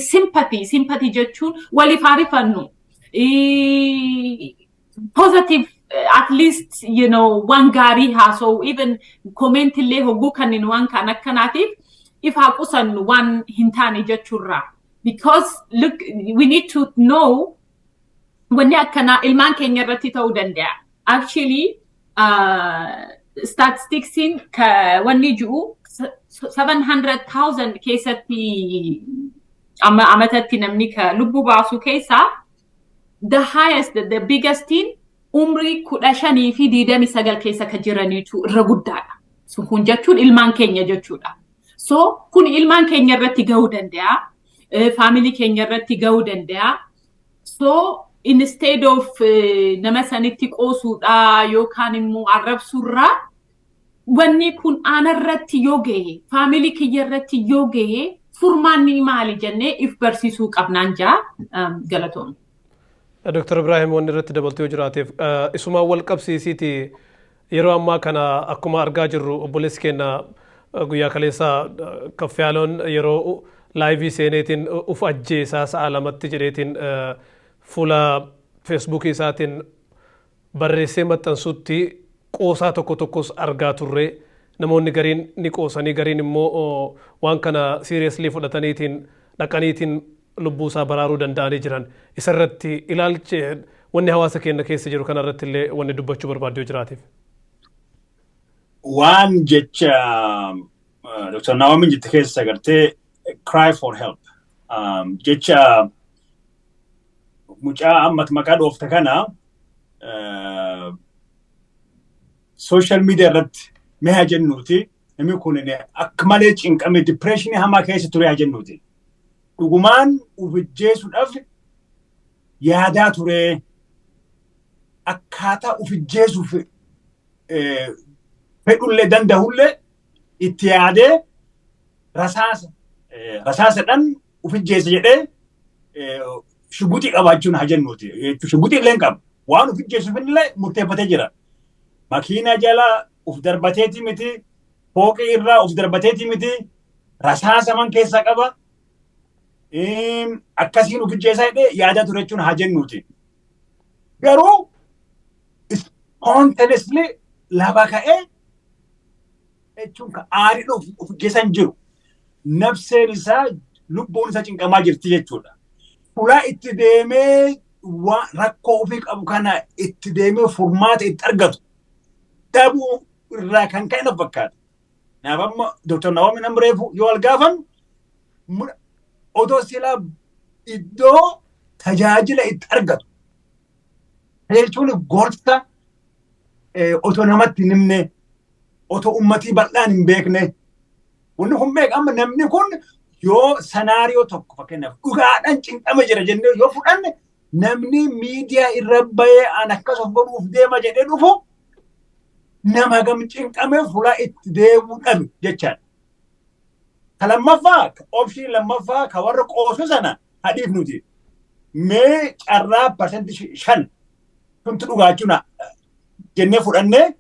Sympathy, sympathy jechuun waliif haa rifannu. Positive, at least waan gaarii haasa'u, even comment illee hogguu kanneen waan kan akkanaatiif if haa qusannu waan hin taane jechuurraa. Because look, we need to know wanni akkanaa ilmaan keenya irratti ta'uu danda'a. Actually, statisticsiin wanni jiru 700,000 keessatti amma amatatti namni ka lubbuu baasu keessaa the highest, the biggest thing, umrii 15 fi 29 keessa ka jiraniitu irra guddaadha. So kun jechuun ilmaan keenya jechuudha. So kun ilmaan keenya irratti gahuu danda'a. Family keenya irratti gahuu danda'a. So instead of nama sanitti qoosuudha yookaan immoo arrabsuurraa, wanni kun aanarratti yoo gahe, family kiyya irratti yoo gahe, furmaanni maali jennee if barsiisuu qabnaan jaa, galatoom. Dr. Ibrahim, wanni irratti dabaltee yoo jiraateef isumaan wal qabsiisiiti. Yeroo ammaa kana akkuma argaa jirru obboleessi keenya guyyaa kaleessaa Kaffaaloon yeroo live seeneetiin uf ajjeesaa sa'a 2tti jedheetiin fuula Facebookii isaatiin barreessee maxxansutti qoosaa tokko tokkos argaa turre. Namoonni gariin ni qoosanii, gariin immoo waan kana seriously fudhataniitiin dhaqaniitiin lubbuu isaa baraaruu danda'anii jiran. Isarratti ilaalche wanni hawaasa keenya keessa jiru kanarratti illee wanni dubbachuu barbaaddu yoo jiraateef. Waan jecha Dr. Naomiin jette keessa agartee cry for help. Jecha mucaa amma maqaa dhoofte kana social media irratti mee haa jennuuti, namni kun akka malee cinqame, depressionii hamaa keessa ture haa jennuuti. Dhugumaan ufijjeesuudhaaf yaadaa ture, akkaataa ufijjeesuuf fedhullee danda'ullee itti yaadee rasaasadhaan ufijjeesse jedhee shuguxii qabaachuun haa jennuuti. Shuguxii illee hin qabu. Waan ufijjeessuuf illee murteeffatee jira. Makiina jala uf darbateeti miti, fooqii irraa uf darbateeti miti, rasaasa man keessaa qaba. Akkasiin ufijjeessaa jedhee yaadaa ture jechuun haa jennuuti. Garuu spontaneously lafa ka'ee jechuun ka aariidha ufijjeessaa hin jiru. Nafseen isaa, lubbuun isaa cinqamaa jirti jechuudha. Fulaa itti deemee rakkoo ofii qabu kana itti deemee furmaata itti argatu dhabuu irraa kan ka'e na fakkaata. Naaf amma Dr. Naomi nama reefu yoo wal gaafan otoo silaa iddoo tajaajila itti argatu jechuun gorsa otoo namatti hin himne, otoo ummatii bal'aan hin beekne, wanni kun beek amma namni kun yoo scenario tokko fakkeenyaaf dhugaadhaan cinqama jira jennee yoo fudhanne, namni miidiyaa irra bahee an akkas of godhuuf deema jedhee dhufu nama gam cinqame fuula itti deemuu dhabe jechaadha. Ka lammaffaa, option lammaffaa ka warra qoosu sana hadhiif nuti. Mee carraa 5% tuntu dhugaachuun jennee fudhannee,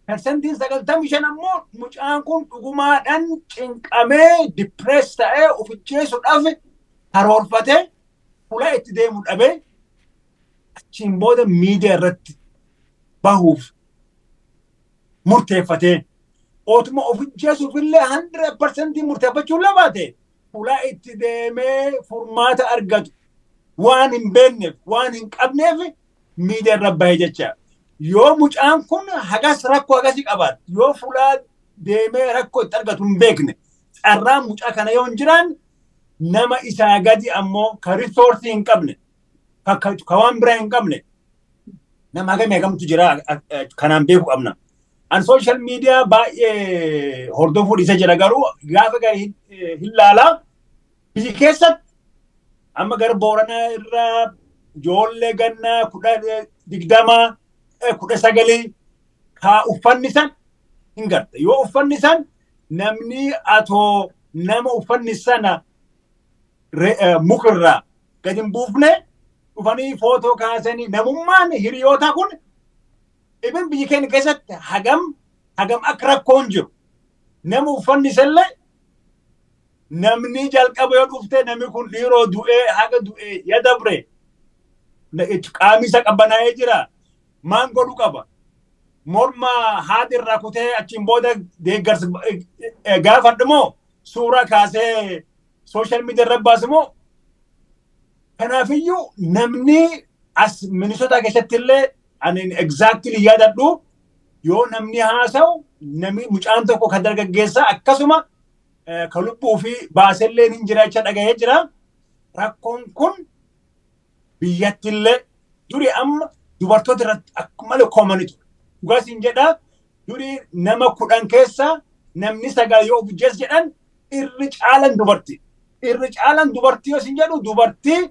95% ammoo mucaan kun dhugumaadhaan cinqamee depress ta'ee ufijjeesuudhaaf karoorfatee fuula itti deemu dhabee achiin booda miidiyaa irratti bahuuf murteeffatee, otuma ofijjeesuuf illee 100% murteeffachuu labaate, fuula itti deemee furmaata argatu waan hin beekneef, waan hin qabneef miidiyaa irra bahe jecha. Yoo mucaan kun hagas rakkoo hagasii qabaate, yoo fuulaa deemee rakkoo itti argatu hin beekne, carraan mucaa kana yoo hin jiraan, nama isaa gadi ammoo ka resource hin qabne, ka waan biraa hin qabne, nama hagamii hagamtu jira kanaan beekuu qabna. An social media baay'ee hordofuu dhiisee jira, garuu gaafa gari hin laalaa. Biyyi keessatti amma gara Booranaa irraa Ijoollee gannaa 10, 20, 19 kaa uffanni san hin garte. Yoo uffanni san namni atoo nama uffanni sana mukarraa gadi hin buufne dhufanii footoo kaasanii, namummaan hiriyoota kun ibin biyya keenya keessatti hagam hagam akka rakkoon jiru, nama uffanni isallee namni jalqaba yoo dhufte, namni kun dhiiroo du'ee haga du'ee ya dabre, qaamni isa qabbanaa'ee jira, maan godhu qaba? Morma haati irraa kutee achiin booda deeggarsa gaafadhu moo suuraa kaasee social media irra baasu moo? Kanaafiyyuu namni as Minnesota keessatti illee ani exactly yaadadhu, yoo namni haasa'u, namni mucaan tokko kan dargaggeessa akkasuma ka lubbuu fi baasellee hin jira jecha dhagahee jira. Rakkoon kun biyyatti illee duri amma dubartoota irratti akka malee common ture. Dhugaa siin jedha, duri nama 10 keessa namni sagal yoo of ijjees jedhan irri caalan dubartii. Irri caalan dubartii yoo siin jedhu, dubartii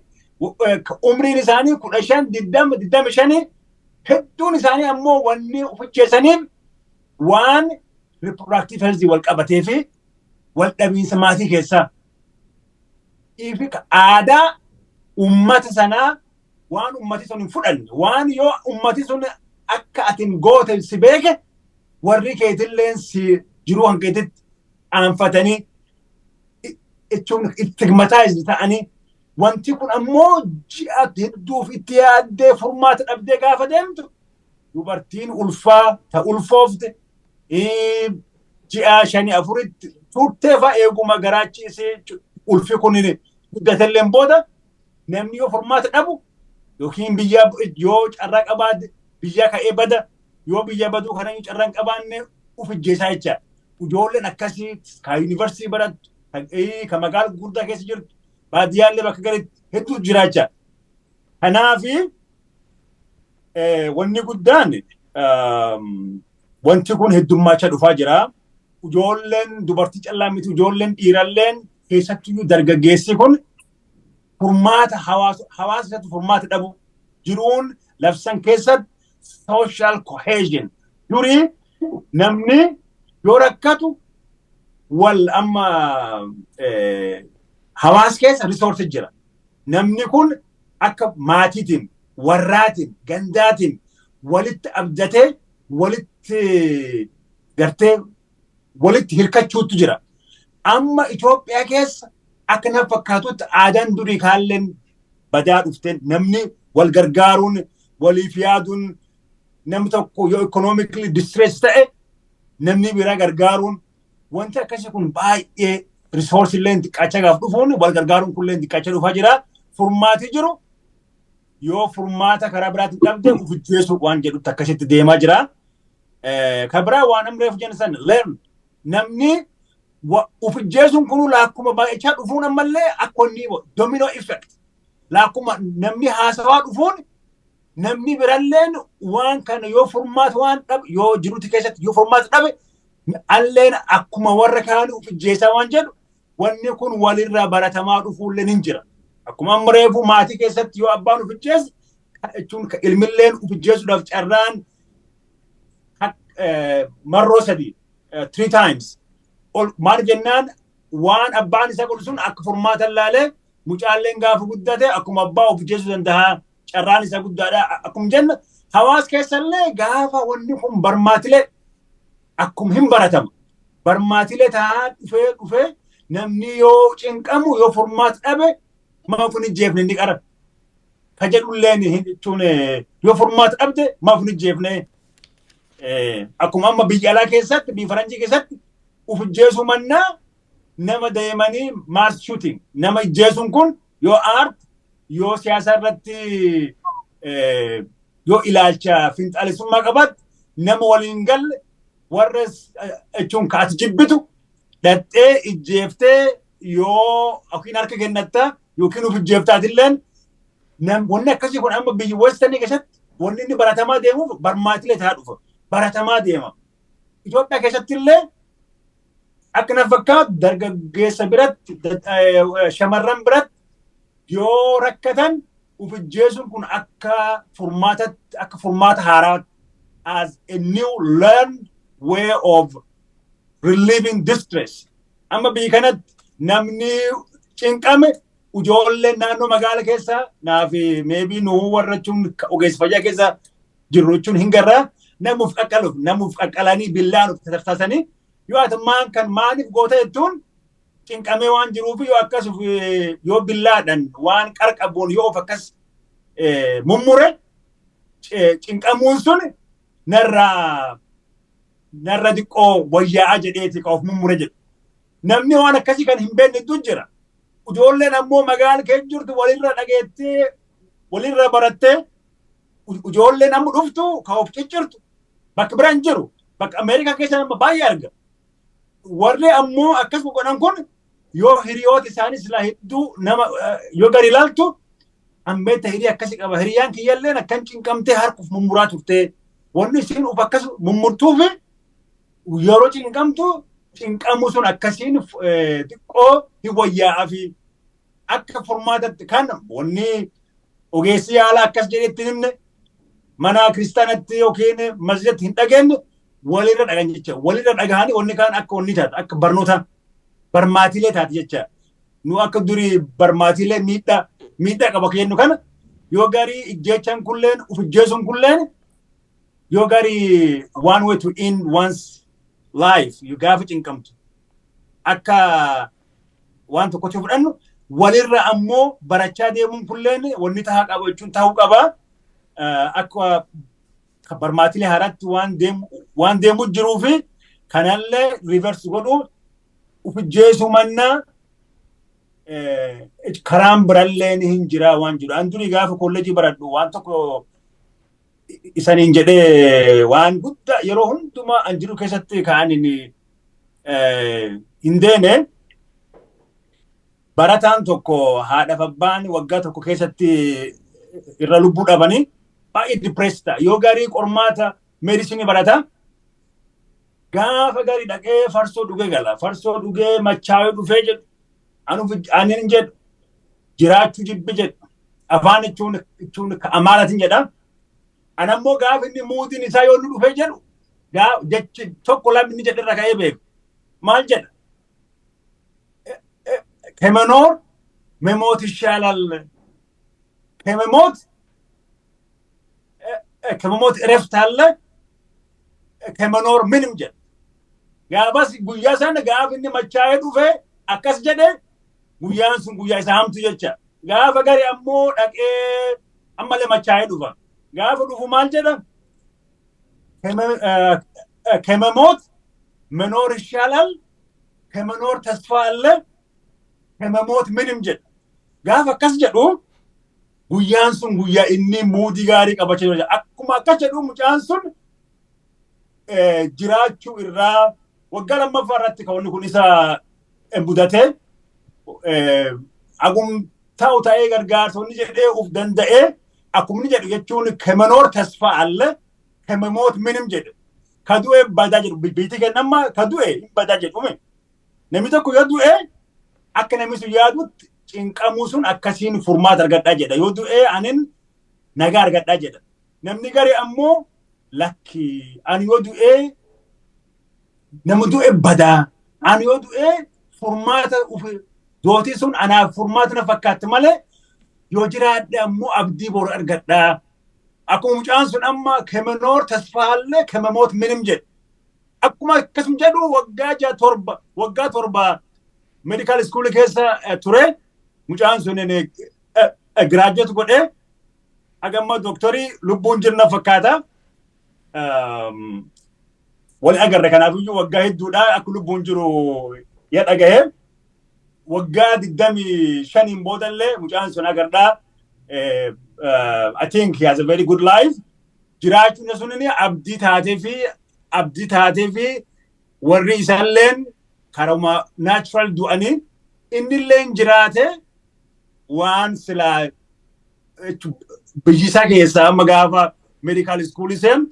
umriin isaanii 15, 20, 25. Hedduun isaanii ammoo wanni of ijjeessaniif waan reproductive health wal qabatee fi wal dhabiinsa maatii keessaa. Ifi aadaa ummata sanaa, waan ummati sun hin fudhanne, waan yoo ummati sun akka atin goote si beeke, warri keetilleen si jiruu hankeetitti aanfatanii jechuun stigmatize ta'anii, wanti kun ammoo ji'a hedduuf itti yaaddee furmaata dhabdee gaafa deemtu, dubartiin ulfaa ta ulfoofte ji'a shanii afuritti turtee fa'a eeguma garaachiisee ulfi kun guddatelleen booda, namni yoo furmaata dhabu yookiin biyya yoo carraa qabaate biyya ka'ee bada, yoo biyya baduu kana carraa hin qabaanne uf ijjeesaa jecha. Ijoolleen akkasii ka yuunivarsiitii barattu, ka magaala gurguddaa keessa jirtu, baadiyyaallee bakka garitti hedduu jiraachaa. Kanaafi wanni guddaan wanti kun heddummaachaa dhufaa jira. Ijoolleen dubartii callaa miti, ijoolleen dhiiralleen, keessattuyyuu dargaggeessi kun furmaata hawaasa keessatti furmaata dhabu, jiruun labsan keessatti social cohesion. Durii namni yoo rakkatu wal amma hawaasa keessa resource jira. Namni kun akka maatiitiin, warraatiin, gandaatiin walitti abdatee, walitti gartee walitti hirkachuutu jira. Amma Itoophiyaa keessa akka nama fakkaatutti aadaan durii kaalleen badaa dhufte. Namni wal gargaaruun, waliif yaaduun, namni tokko yoo economically distress ta'e namni biraa gargaaruun, wanti akkasii kun baay'ee resource illee xiqqaachaa gaaf dhufuun wal gargaaruun kunillee xiqqaachaa dhufaa jira. Furmaati jiru yoo furmaata karaa biraatti dhabde uf ijjeesu waan jedhutti akkasitti deemaa jira. Kan biraa waan amma reefu jenna san learn, namni uf ijjeesuun kun laakkuma baay'achaa dhufuun ammallee akka inni domino effect, laakkuma namni haasawaa dhufuun, namni biralleen waan kana yoo furmaata waan dhabe, yoo jiruuti keessatti yoo furmaata dhabe, alleen akkuma warra kaanii uf ijjeesaa waan jedhu, wanni kun walirraa baratamaa dhufuullee ni jira. Akkuma amma reefu maatii keessatti yoo abbaan uf ijjeesse jechuun ilmilleen uf ijjeesuudhaaf carraan marroo sadii, three times ol. Maal jennaan, waan abbaan isaa godhu sun akka furmaata laalee, mucaalleen gaafa guddate akkuma abbaa of ijjeesuu danda'a, carraan isaa guddaadha. Akkuma jenna, hawaasa keessallee gaafa wanni kun barmaatilee akkuma hin baratama barmaatilee ta'aa dhufee dhufee, namni yoo cinqamu, yoo furmaata dhabe, maaf hin ijjeefne inni qara ka jedhulleen jechuun, yoo furmaata dhabde maaf hin ijjeefne? Akkuma amma biyya alaa keessatti, biyya faranjii keessatti uf ijjeesuu mannaa nama deemanii mass shooting nama ijjeesuun kun, yoo aart yoo siyaasa irratti yoo ilaalcha finxaalessummaa qabaatti, nama waliin galle warra jechuun ka ati jibbitu dhattee ijjeeftee yoo yookiin harka kennatta yookiin uf ijjeeftaatilleen, wanni akkasii kun amma biyya westernii keessatti wanni inni baratamaa deemuuf barmaatilee ta'aa dhufa, baratamaa deema. Itoophiyaa keessatti illee akka na fakkaatu dargaggeessa biratti, shamarran biratti yoo rakkatan Ufijjeesuun kun akka furmaatatti, akka furmaata haaraa, as a new learned way of relieving distress. Amma biyya kanatti namni cinqame, ijoolleen naannoo magaala keessa naaf maybe nuu warra jechuun ogeessa fayyaa keessa jirru jechuun hin garraa, namuuf qaqqaluuf, namuuf qaqqalanii billaan of tarsaasanii yoo ati maan kan maaliif goota jettuun, cinqamee waan jiruuf yoo akkas yoo billaadhaan waan qarqabuun yoo of akkas mummure, cinqamuun sun narra xiqqoo wayyaa'aa jedheeti ka of mummure jedhu. Namni waan akkasii kan hin beekne hedduu jira. Ijoolleen ammoo magaala keessa jirtu walirra dhageettee, walirra barattee, ijoolleen amma dhuftu ka of ciccirtu bakka biraan jiru, bakka Ameerikaa keessa nama baay'ee arga. Warri ammoo akkasuma godhan kun yoo hiriyoota isaanii silaa hedduu nama yoo gadi ilaaltu, ammeetta hirii akkasii qaba. Hiriyaan kiyyalleen akkan cinqamtee harkuuf mummuraa turte. Wanni isiin uf akkas mummurtuufi yeroo cinqamtu cinqamu sun akkasiin xiqqoo hin wayyaa'aa fi akka furmaatatti kan wanni ogeessi yaalaa akkas jedhetti himne, mana kiristaanatti yookiin masjidatti hin dhageenye, walirra dhagan jecha. Walirra dhagahanii wanni kaan akka wanni taate, akka barnoota barmaatiilee taate jecha. Nu akka durii barmaatiilee miidhaa qaba jennu kana, yoo garii ijjeechaan kulleen, uf ijjeesuun kulleen, yoo garii one way to end one's life, yoo gaafa cinqamtu akka waan tokkotti fudhannu, walirra ammoo barachaa deemuun kulleen wanni tahaa qaba jechuun tahuu qaba. Akka barmaatilee haaraatti waan deemu jiruu fi kanallee reverse godhu, uf ijjeesuu mannaa karaan birallee hin jira waan jiru. An durii gaafa kolleejii baradhu waan tokko isaniin jedhee, waan guddaa yeroo hundumaa an jiru keessatti ka'an hin deene. Barataan tokko haadhaaf abbaan waggaa tokko keessatti irra lubbuu dhabanii baay'ee depressed ta'a. Yoo garii qormaata medicine barata. Gaafa garii dhaqee farsoo dhugee gala. Farsoo dhugee machaa'ee dhufee jedhu. Anin jedhu jiraachuu jibbi jedhu. Afaan jechuun Amaaratiin jedha. Anammoo gaafa inni moodiin isaa yoo inni dhufee jedhu, jechi tokko lamni inni jedhe irra ka'ee beeku. Maal jedha? ከመኖር መሞት ይሻላል። ከመሞት እረፍት አለ፣ ከመኖር ምንም jedha. Gaafas guyyaa sana gaafa inni machaa'ee dhufee akkas jedhe, guyyaan sun guyyaa isa hamtu jecha. Gaafa gari ammoo dhaqee ammallee machaa'ee dhufa. Gaafa dhufu maal jedha? ከመሞት መኖር ይሻላል፣ ከመኖር ተስፋ አለ፣ ከመሞት ምንም jedha. Gaafa akkas jedhu guyyaan sun guyyaa inni moodii gaarii qabachaa jiru. Akkuma akkas jedhu mucaan sun jiraachuu irraa waggaa lammaffaa irratti kan wanni kun isa mudatee agum ta'u ta'ee gargaarsa wanni jedhee uf danda'ee, akkuma inni jedhu jechuun ከመኖር ተስፋ አለ፣ ከመሞት ምንም jedhe. Ka du'e badaa jedhu, biyyi kennamma ka du'e hin badaa jedhume. Namni tokko yoo du'e akka namni sun yaadutti cinqamuu sun akkasiin furmaata argadhaa jedha. Yoo du'e anin nagaa argadhaa jedha. Namni gari ammoo lakki, ani yoo du'e nama du'e badaa, ani yoo du'e furmaata dootii sun anaaf furmaata na fakkaatti malee, yoo jiraadhe ammoo abdii boru argadhaa. Akkuma mucaan sun amma ከመኖር ተስፋ አለ፣ ከመሞት ምንም jedhe. Akkuma akkasuma jedhu waggaa 6 7 waggaa 7 medical school keessa ture. Mucaan sun graduate godhee hagamma dooktarii lubbuun jirna fakkaata. Wal agarre, kanaafiyyuu waggaa hedduudha akka lubbuun jiru ya dhagahe. Waggaa 25n boodallee mucaan sun agardhaa. I think he has a very good life. Jiraachuun sun abdii taatee fi abdii taatee fi warri isaalleen karuma natural du'anii innilleen jiraate, waan silaa biyyi isaa keessa amma gaafa medical school seenu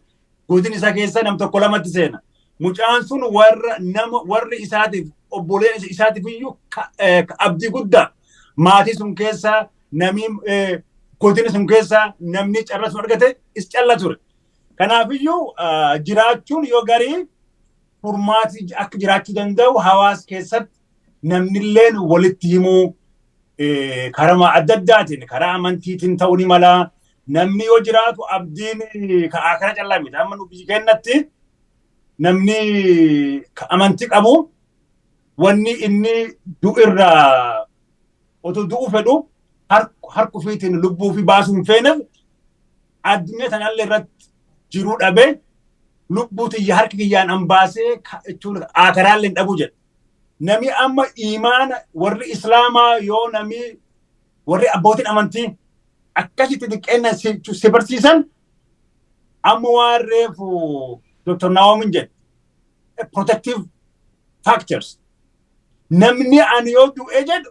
godin isaa keessa nam tokko lamatti seena. Mucaan sun warra nama warri isaatiif, obboleen isaatiif iyyuu abdii guddaa, maatii sun keessa nami Godina sun keessa namni carra sun argate is calla ture. Kanaafiyyuu jiraachuun yoo garii furmaati akka jiraachuu danda'u hawaasa keessatti namnilleen walitti himuu, karaa adda addaatiin, karaa amantiitiin ta'uu ni mala. Namni yoo jiraatu abdiin ka'aa kana callaa miti. Amma nu biyya keenyatti namni amantii qabu, wanni inni du'irraa otoo du'u fedhu harka ofiitiin lubbuu fi baasuu hin feeneef, addunyaa tanallee irratti jiruu dhabee lubbuu tiyya harki kiyyaan an baasee jechuun aakaraallee hin dhabu jedha. Nami amma imaana warri Islaamaa, yoo nami warri abbootiin amantii akkasitti xiqqeenna si barsiisan, amma waan reefu Dr. Naomin jedhe, protective factors, namni ani yoo du'e jedhu,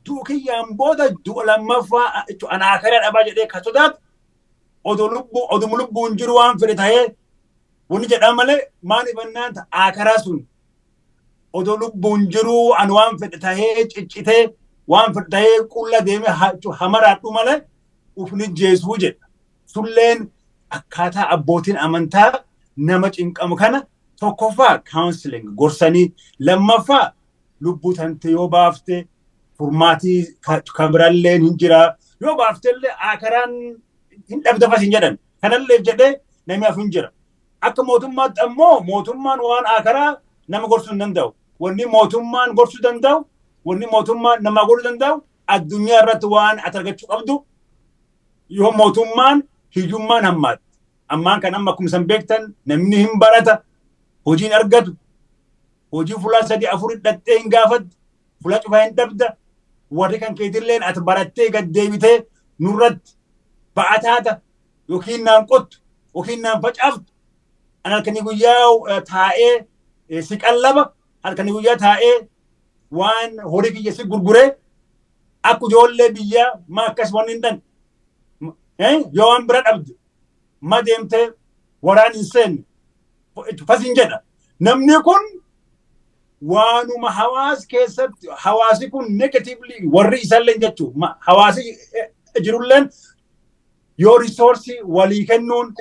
du'u kiyyaan booda du'a lammaffaa ana akara dhabaa jedhee ka sodaatu, odoo lubbuu oduma lubbuun jiru waan fedhe ta'ee wanni jedhaa malee, maan ibannaan akaraa sun odoo lubbuun jiru ani waan fedhe tahee ciccitee, waan fedhe tahee qulla deemee hamaraadhu malee ufni jeesuu jedha. Sulleen akkaataa abbootiin amantaa nama cinqamu kana tokkoffaa counseling gorsanii, lammaffaa lubbuu tante yoo baafte furmaatii kan biraallee hin jira, yoo baaftellee akaraan hin dhabdafas hin jedhan. Kanallee jedhee namni hafu hin jira. Akka mootummaatti ammoo mootummaan waan akaraa nama gorsuu hin danda'u. Wanni mootummaan gorsuu danda'u, wanni mootummaan nama godhuu danda'u, addunyaa irratti waan ati argachuu qabdu, yoo mootummaan hiyyummaan hammaatti. Ammaan kan amma akkuma isan beektan namni hin barata, hojiin argatu, hojii fulaa sadii afur hidhattee hin gaafattu, fuula cufaa hin dhabda. Warri kan keetilleen ati barattee gad deebitee nurratti ba'ataata yookiin naan qottu yookiin naan facaaftu, an halkanii guyyaa taa'ee si qallaba, halkanii guyyaa taa'ee waan horii kiyya si gurguree akka ijoollee biyyaa ma akkas wanni hin dhan, yoo waan bira dhabde ma deemtee waraan hin seenne fasin jedha. Namni kun waanuma hawaasa keessatti hawaasi kun negatively warri isallee jechuu hawaasi jirulleen yoo resource walii kennuun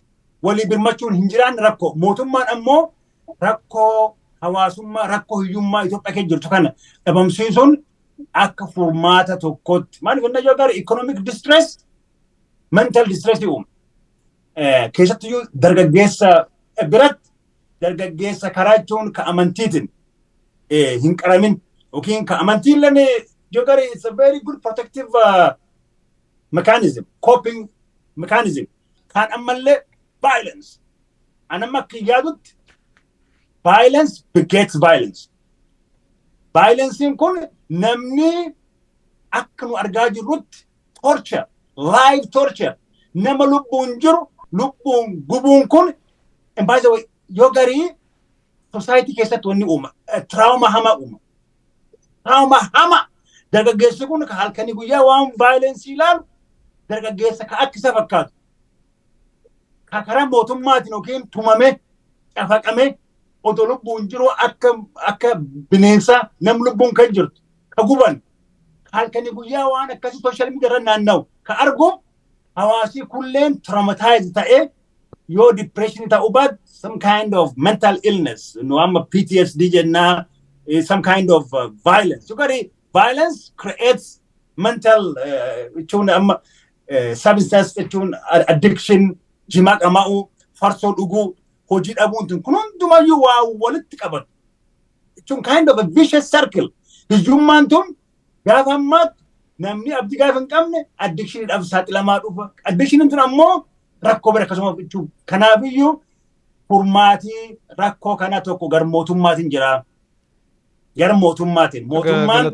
walii birmachuun hin jiraan rakkoo. Mootummaan ammoo rakkoo hawaasummaa, rakkoo hiyyummaa Itoophiyaa keessa jirtu kana dhabamsiisuun akka furmaata tokkotti, maaliif inni yoo gara economic distress, mental distress uuma. Keessattiyyuu dargaggeessa biratti, dargaggeessa karaa jechuun ka amantiitiin hin qaramin yookiin ka amantiin illee yoo gara, it's a very good protective mechanism, coping mechanism. Kan ammallee violence, an amma akka yaadutti violence begets violence. Violencein kun namni akka nu argaa jirrutti torture, live torture, nama lubbuun jiru lubbuun gubuun kun, and by the way, yoo garii society keessatti wanni uuma trauma hama uuma, trauma hama. Dargaggeessi kun ka halkanii guyyaa waan violence ilaalu, dargaggeessa ka akka isa fakkaatu ka karaa mootummaatiin yookiin tumame cafaqame otoo lubbuun jiru akka bineensaa nam lubbuun kan jirtu ka guban, halkanii guyyaa waan akkasii social media irra naanna'u ka argu, hawaasi kulleen traumatize ta'ee, yoo depression ta'uu baat some kind of mental illness, nu amma PTSD jennaa, some kind of violence. You got violence creates mental jechuun amma substance jechuun addiction, jimaa qama'uu, farsoo dhuguu, hojii dhabuun kun hundumayyuu waa walitti qabatu jechuun kind of a vicious circle. Hiyyummaan tun gaafa ammaatti namni abdii gaafa hin qabne addictioniidhaaf saaxilamaa dhufa. Addictioniin tun ammoo rakkoo bira akkasuma jechuun. Kanaafiyyuu furmaatii rakkoo kana tokko gar mootummaatiin jira. Gara mootummaatiin. Mootummaan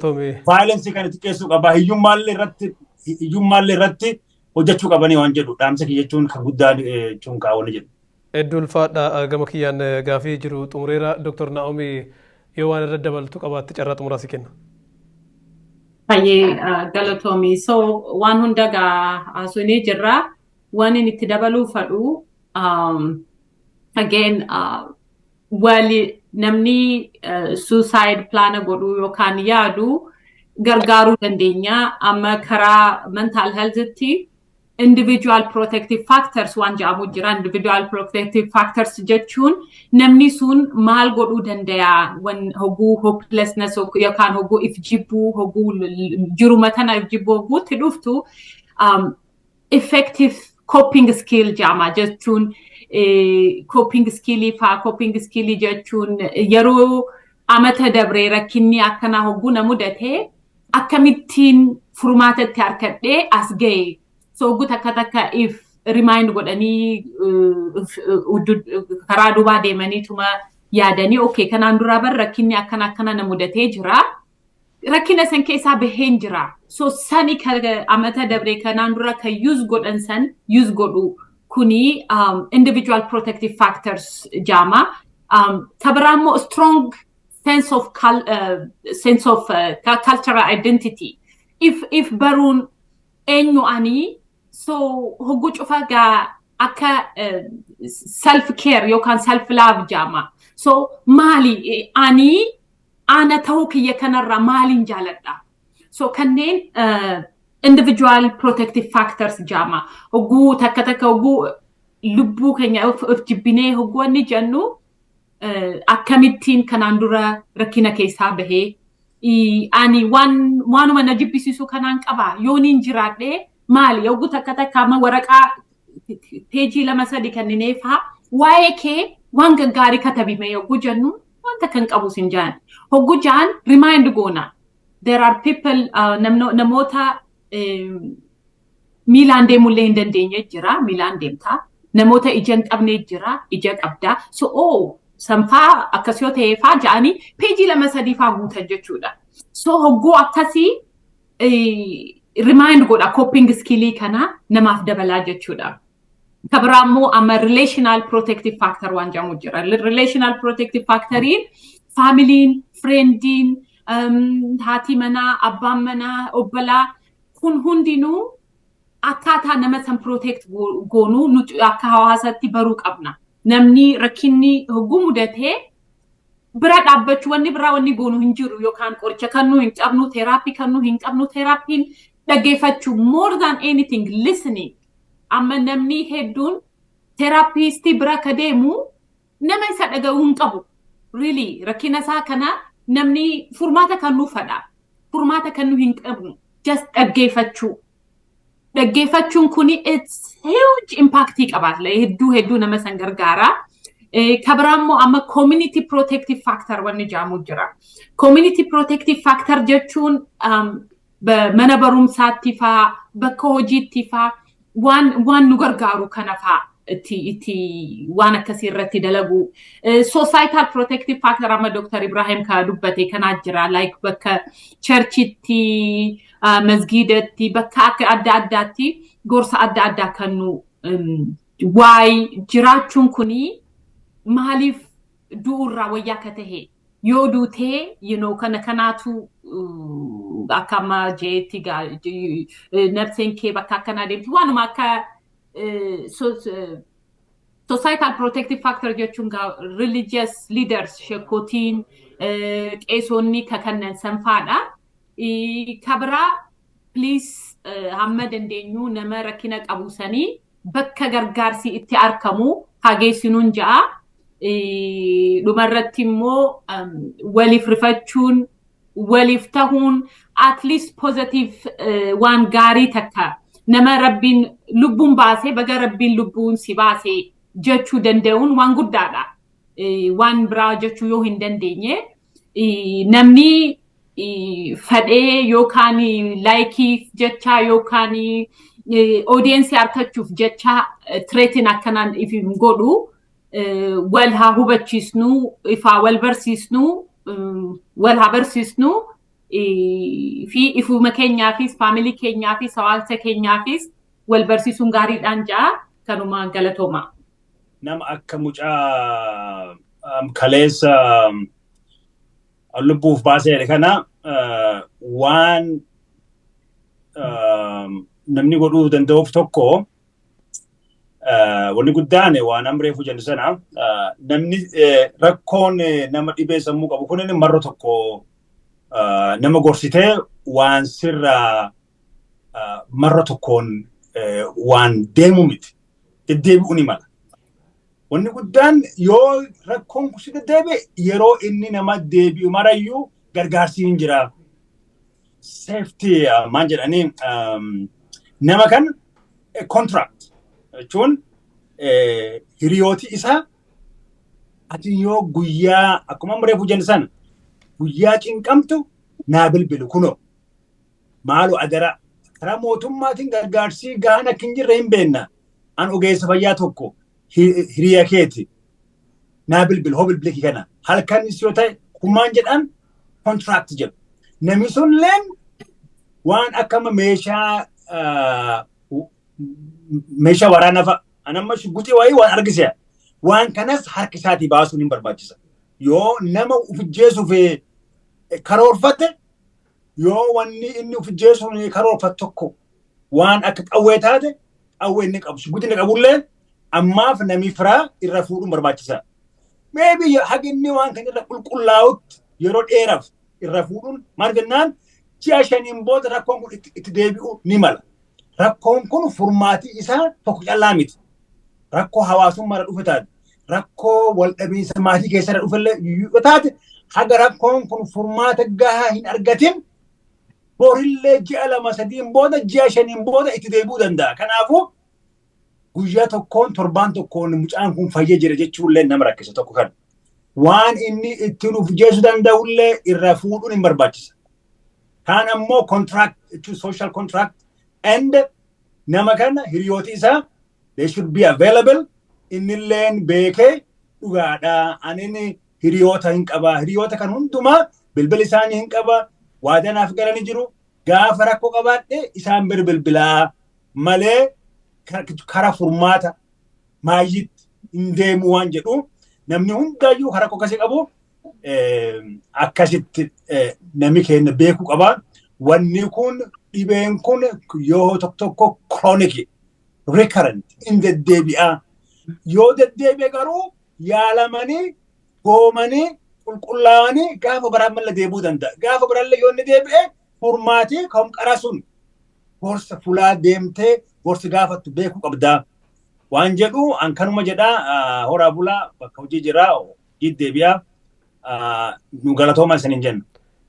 violence kana xiqqeessuu qaba. Hiyyummaallee irratti hojjechuu qabanii waan jedhu dhaamsa kiyya jechuun kan guddaan jechuun kaawwanni jedhu. Hedduu ulfaadha. Gama kiyyaan gaafii jiru xumureera. Dr. Naa'omii, yoo waan irra dabaltu qabaatte carraa xumuraa si kenna. Baay'ee galatoomii. So waan hunda gaa haasofnee jirra. Waan inni itti dabaluu fadhu, again, wali namni suicide plan godhuu yookaan yaadu Gargaaruu dandeenya. Amma karaa mental health individual protective factors waan jedhamu jira. Individual protective factors jechuun namni sun maal godhuu danda'a wan hoguu hopelessness yookaan hoguu if jibbuu, hoguu jiruma tana if jibbuu hoguutti dhuftu, effective coping skill jedhama. Jechuun coping skillii faa, coping skillii jechuun yeroo amata dabree rakkinni akkanaa hogguu na mudatee akkamittiin furmaatatti harkadhee as ga'e. So hogguu takka takka if remind godhanii, karaa duubaa deemaniituma yaadanii, okay, kanaan duraa bar rakkinni akkana akkana na mudatee jira. Rakkina san keessaa baheen jira. So sani amata dabree kanaan dura kan use godhan san use godhu kuni individual protective factors jaama. Ka biraa immoo strong sense of cultural identity. If baruun eenyu ani, so hogguu cufa gaa akka self care yookaan self love jaama. So maali ani ana ta'uu kiyya kanarraa maaliin jaaladha? So kanneen individual protective factors jaama. Hogguu takka takka hogguu lubbuu keenya of jibbinee hogguu wanni jennu, akkamittiin kanaan dura rakkina keessaa bahee, ani waan waanuma na jibbisiisu kanaan qaba yooniin jiraadhee maali? Yogguu takka takka amma waraqaa peejii lama sadi kennineefaa, waa'ee kee waan gaggaarii katabime yogguu jennu, wanta kan qabu sin jaan. Hogguu jaan remind goona. There are people, namoota miilaan deemullee hin dandeenye jira, miilaan deemtaa. Namoota ija hin qabne jira, ija qabdaa. So oh, sanfaa akkas yoo ta'e faa ja'anii peejii lama sadii faa guutan jechuudha. So hogguu akkasii remind godha, coping skillii kana namaaf dabalaa jechuudha. Ka biraa immoo amma relational protective factor waan jedhamu jira. Relational protective factoriin familyn, friendiin, haati manaa, abbaan manaa, obbolaa kun hundinuu akkaataa nama san protect goonuu nuti akka hawaasatti baruu qabna. Namni rakkinni hogguu mudatee bira dhaabbachuu, wanni biraa wanni goonu hin jiru, yookaan qoricha kennuu hin qabnu, therapy kennuu hin qabnu, therapyn dhaggeeffachuu, more than anything listening. Amma namni hedduun therapistii bira ka deemu nama isa dhaga'uu hin qabu. Really, rakkina isaa kana namni furmaata kennuu fedha. Furmaata kennuu hin qabnu. Just dhaggeeffachuu. Dhaggeeffachuun kuni it's huge impact qaba. Hedduu hedduu nama san gargaara. Ka biraa immoo amma community protective factor wanni jedhamu jira. Community protective factor jechuun mana barumsaatti faa, bakka hojiitti faa waan nu gargaaru kana faa itti waan akkasii irratti dalagu. Societal protective factor amma Dr. Ibrahim ka dubbate kanaa jira. Like bakka churchitti, masgiidatti, bakka akka adda addaatti gorsa adda addaa kennu. Waa'ee jiraachuun kuni maaliif du'urraa wayyaa akka tahe, yoo duutee kana kanaatu akka amma jeetti nafseen kee bakka akkanaa deemti, waanuma akka societal protective factor jechuun religious leaders, sheekotiin, qeesonni kakannan sanfaadha. Ka biraa, please, hamma dandeenyu nama rakkina qabu sanii bakka gargaarsi itti argamu haa geessinuun ja'a. Dhumarratti immoo waliif rifachuun, waliif tahuun, at least positive waan gaarii takka nama Rabbiin lubbuun baasee, baga Rabbiin lubbuun si baasee jechuu danda'uun waan guddaadha. Waan biraa jechuu yoo hin dandeenye, namni fedhee yookaan likeiif jecha yookaan audience argachuuf jecha threatin akkanaan if hin godhu. Wal haa hubachiisnu, ifaa wal barsiisnu, wal haa barsiisnu fi ifuma keenyaafis, family keenyaafis, hawaasa keenyaafis wal barsiisuun gaariidhaan ja'a. Kanuma, galatooma. Nama akka mucaa kaleessa lubbuuf baasee kana waan namni godhuu danda'uuf tokko, wanni guddaan waan amreefu jennu sana, namni rakkoon nama dhibee sammuu qabu kun marro tokko Nama gorsitee waan sirraa marra tokkoon waan deemu miti. Deddeebi'uu ni mala. Wanni guddaan yoo rakkoon kun si deddeebi'e, yeroo inni nama deebi'u marayyuu gargaarsi hin jira. Safety maal jedhanii, nama kan contract jechuun hiriyooti isaa, ati yoo guyyaa akkuma reefu jenne sana guyyaa cinqamtu naa bilbilu, kunoo maalu adara, karaa mootummaatiin gargaarsi gahaan akka hin jirre hin beekna. An ogeessa fayyaa tokko hiriya keeti, naa bilbilu, hoo bilbili kana halkanis yoo ta'e kumaan jedhan contract jedhu. Namni sunilleen waan akkama meeshaa waraanaa fa'a anamma shugguxii wayii waan argise, waan kanas harka isaatii baasuun hin barbaachisa. Yoo nama ufijjeesuuf karoorfate, yoo wanni inni ufijjeesuuf karoorfate tokko waan akka qawwee taate, qawwee inni qabu, shugguxii inni qabullee ammaaf namni firaa irra fuudhuun barbaachisa. Maybe haga inni waan kan irra qulqullaa'utti yeroo dheeraaf irra fuudhuun, maal jennaan, ji'a 5n booda rakkoon kun itti deebi'u ni mala. Rakkoon kun furmaatii isaa tokko callaa miti. Rakkoo hawaasummaa irra dhufe taate, rakkoo waldhabiinsa maatii keessa irra dhufellee yoo taate, haga rakkoon kun furmaata gahaa hin argatin borillee ji'a 2 3n booda, ji'a 5n booda itti deebi'uu danda'a. Kanaafuu guyyaa tokkoon, torbaan tokkoon mucaan kun fayyee jira jechuullee nama rakkisa tokko kan. Waan inni ittiin uf jeesuu danda'ullee irra fuudhuun hin barbaachisa. Kaan ammoo contract jechuun social contract and nama kana hiriyooti isaa, they should be available. Innilleen beekee dhugaadha, anin hiriyoota hin qaba, hiriyoota kan hundumaa bilbila isaanii hin qaba, waadanaaf galanii jiru, gaafa rakkoo qabaadhe isaan bira bilbilaa malee kara furmaata maayyitti hin deemu waan jedhu, namni hundaayyuu karaa akkasii qabu akkasitti namni keenya beekuu qaba. Wanni kun, dhibeen kun yoo tokko tokko chronic, recurrent, in deddeebi'a. Yoo deddeebi'e garuu yaalamanii goomanii qulqullaa'anii gaafa biraan malla deebi'uu danda'a. Gaafa biraallee yoo inni deebi'e, furmaatii kan qara sun gorsa fulaa deemtee gorsi gaafattu beekuu qabdaa. Waan jedhu an kanuma jedhaa. Horaa bulaa, bakka hojii jiraa, hojii deebi'aa, nu galatooma isiniin jenna.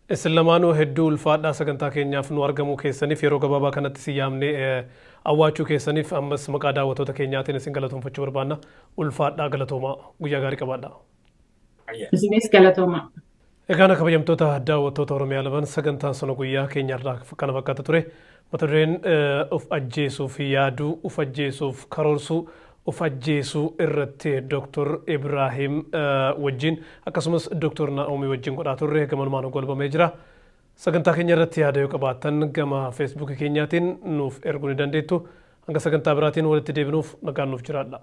Isin lamaanuu hedduu ulfaadhaa. Sagantaa keenyaaf nu argamuu keessaniif, yeroo gabaabaa kanatti si yaamnee awwaachuu keessaniif, ammas maqaa daawwattoota keenyaatiin isin galatoomfachuu barbaanna. Ulfaadhaa, galatoomaa, guyyaa gaarii qabaadhaa. Isinis galatooma. Egaan kabajamtoota daawwattoota Oromiyaa laban, sagantaan sana guyyaa keenyarraa kana fakkaata ture. Mata dureen of ajjeesuuf yaaduu, of ajjeesuuf karoorsuu, of ajjeesuu irratti Dr. Ibrahim wajjin akkasumas Dr. Naa'omii wajjin godhaa turre gamanumaan golbamee jira. Sagantaa keenya irratti yaada yoo qabaattan gama Feesbuukii keenyaatiin nuuf erguu ni dandeettu. Hanga sagantaa biraatiin walitti deebinuuf nagaan nuuf jiraadha.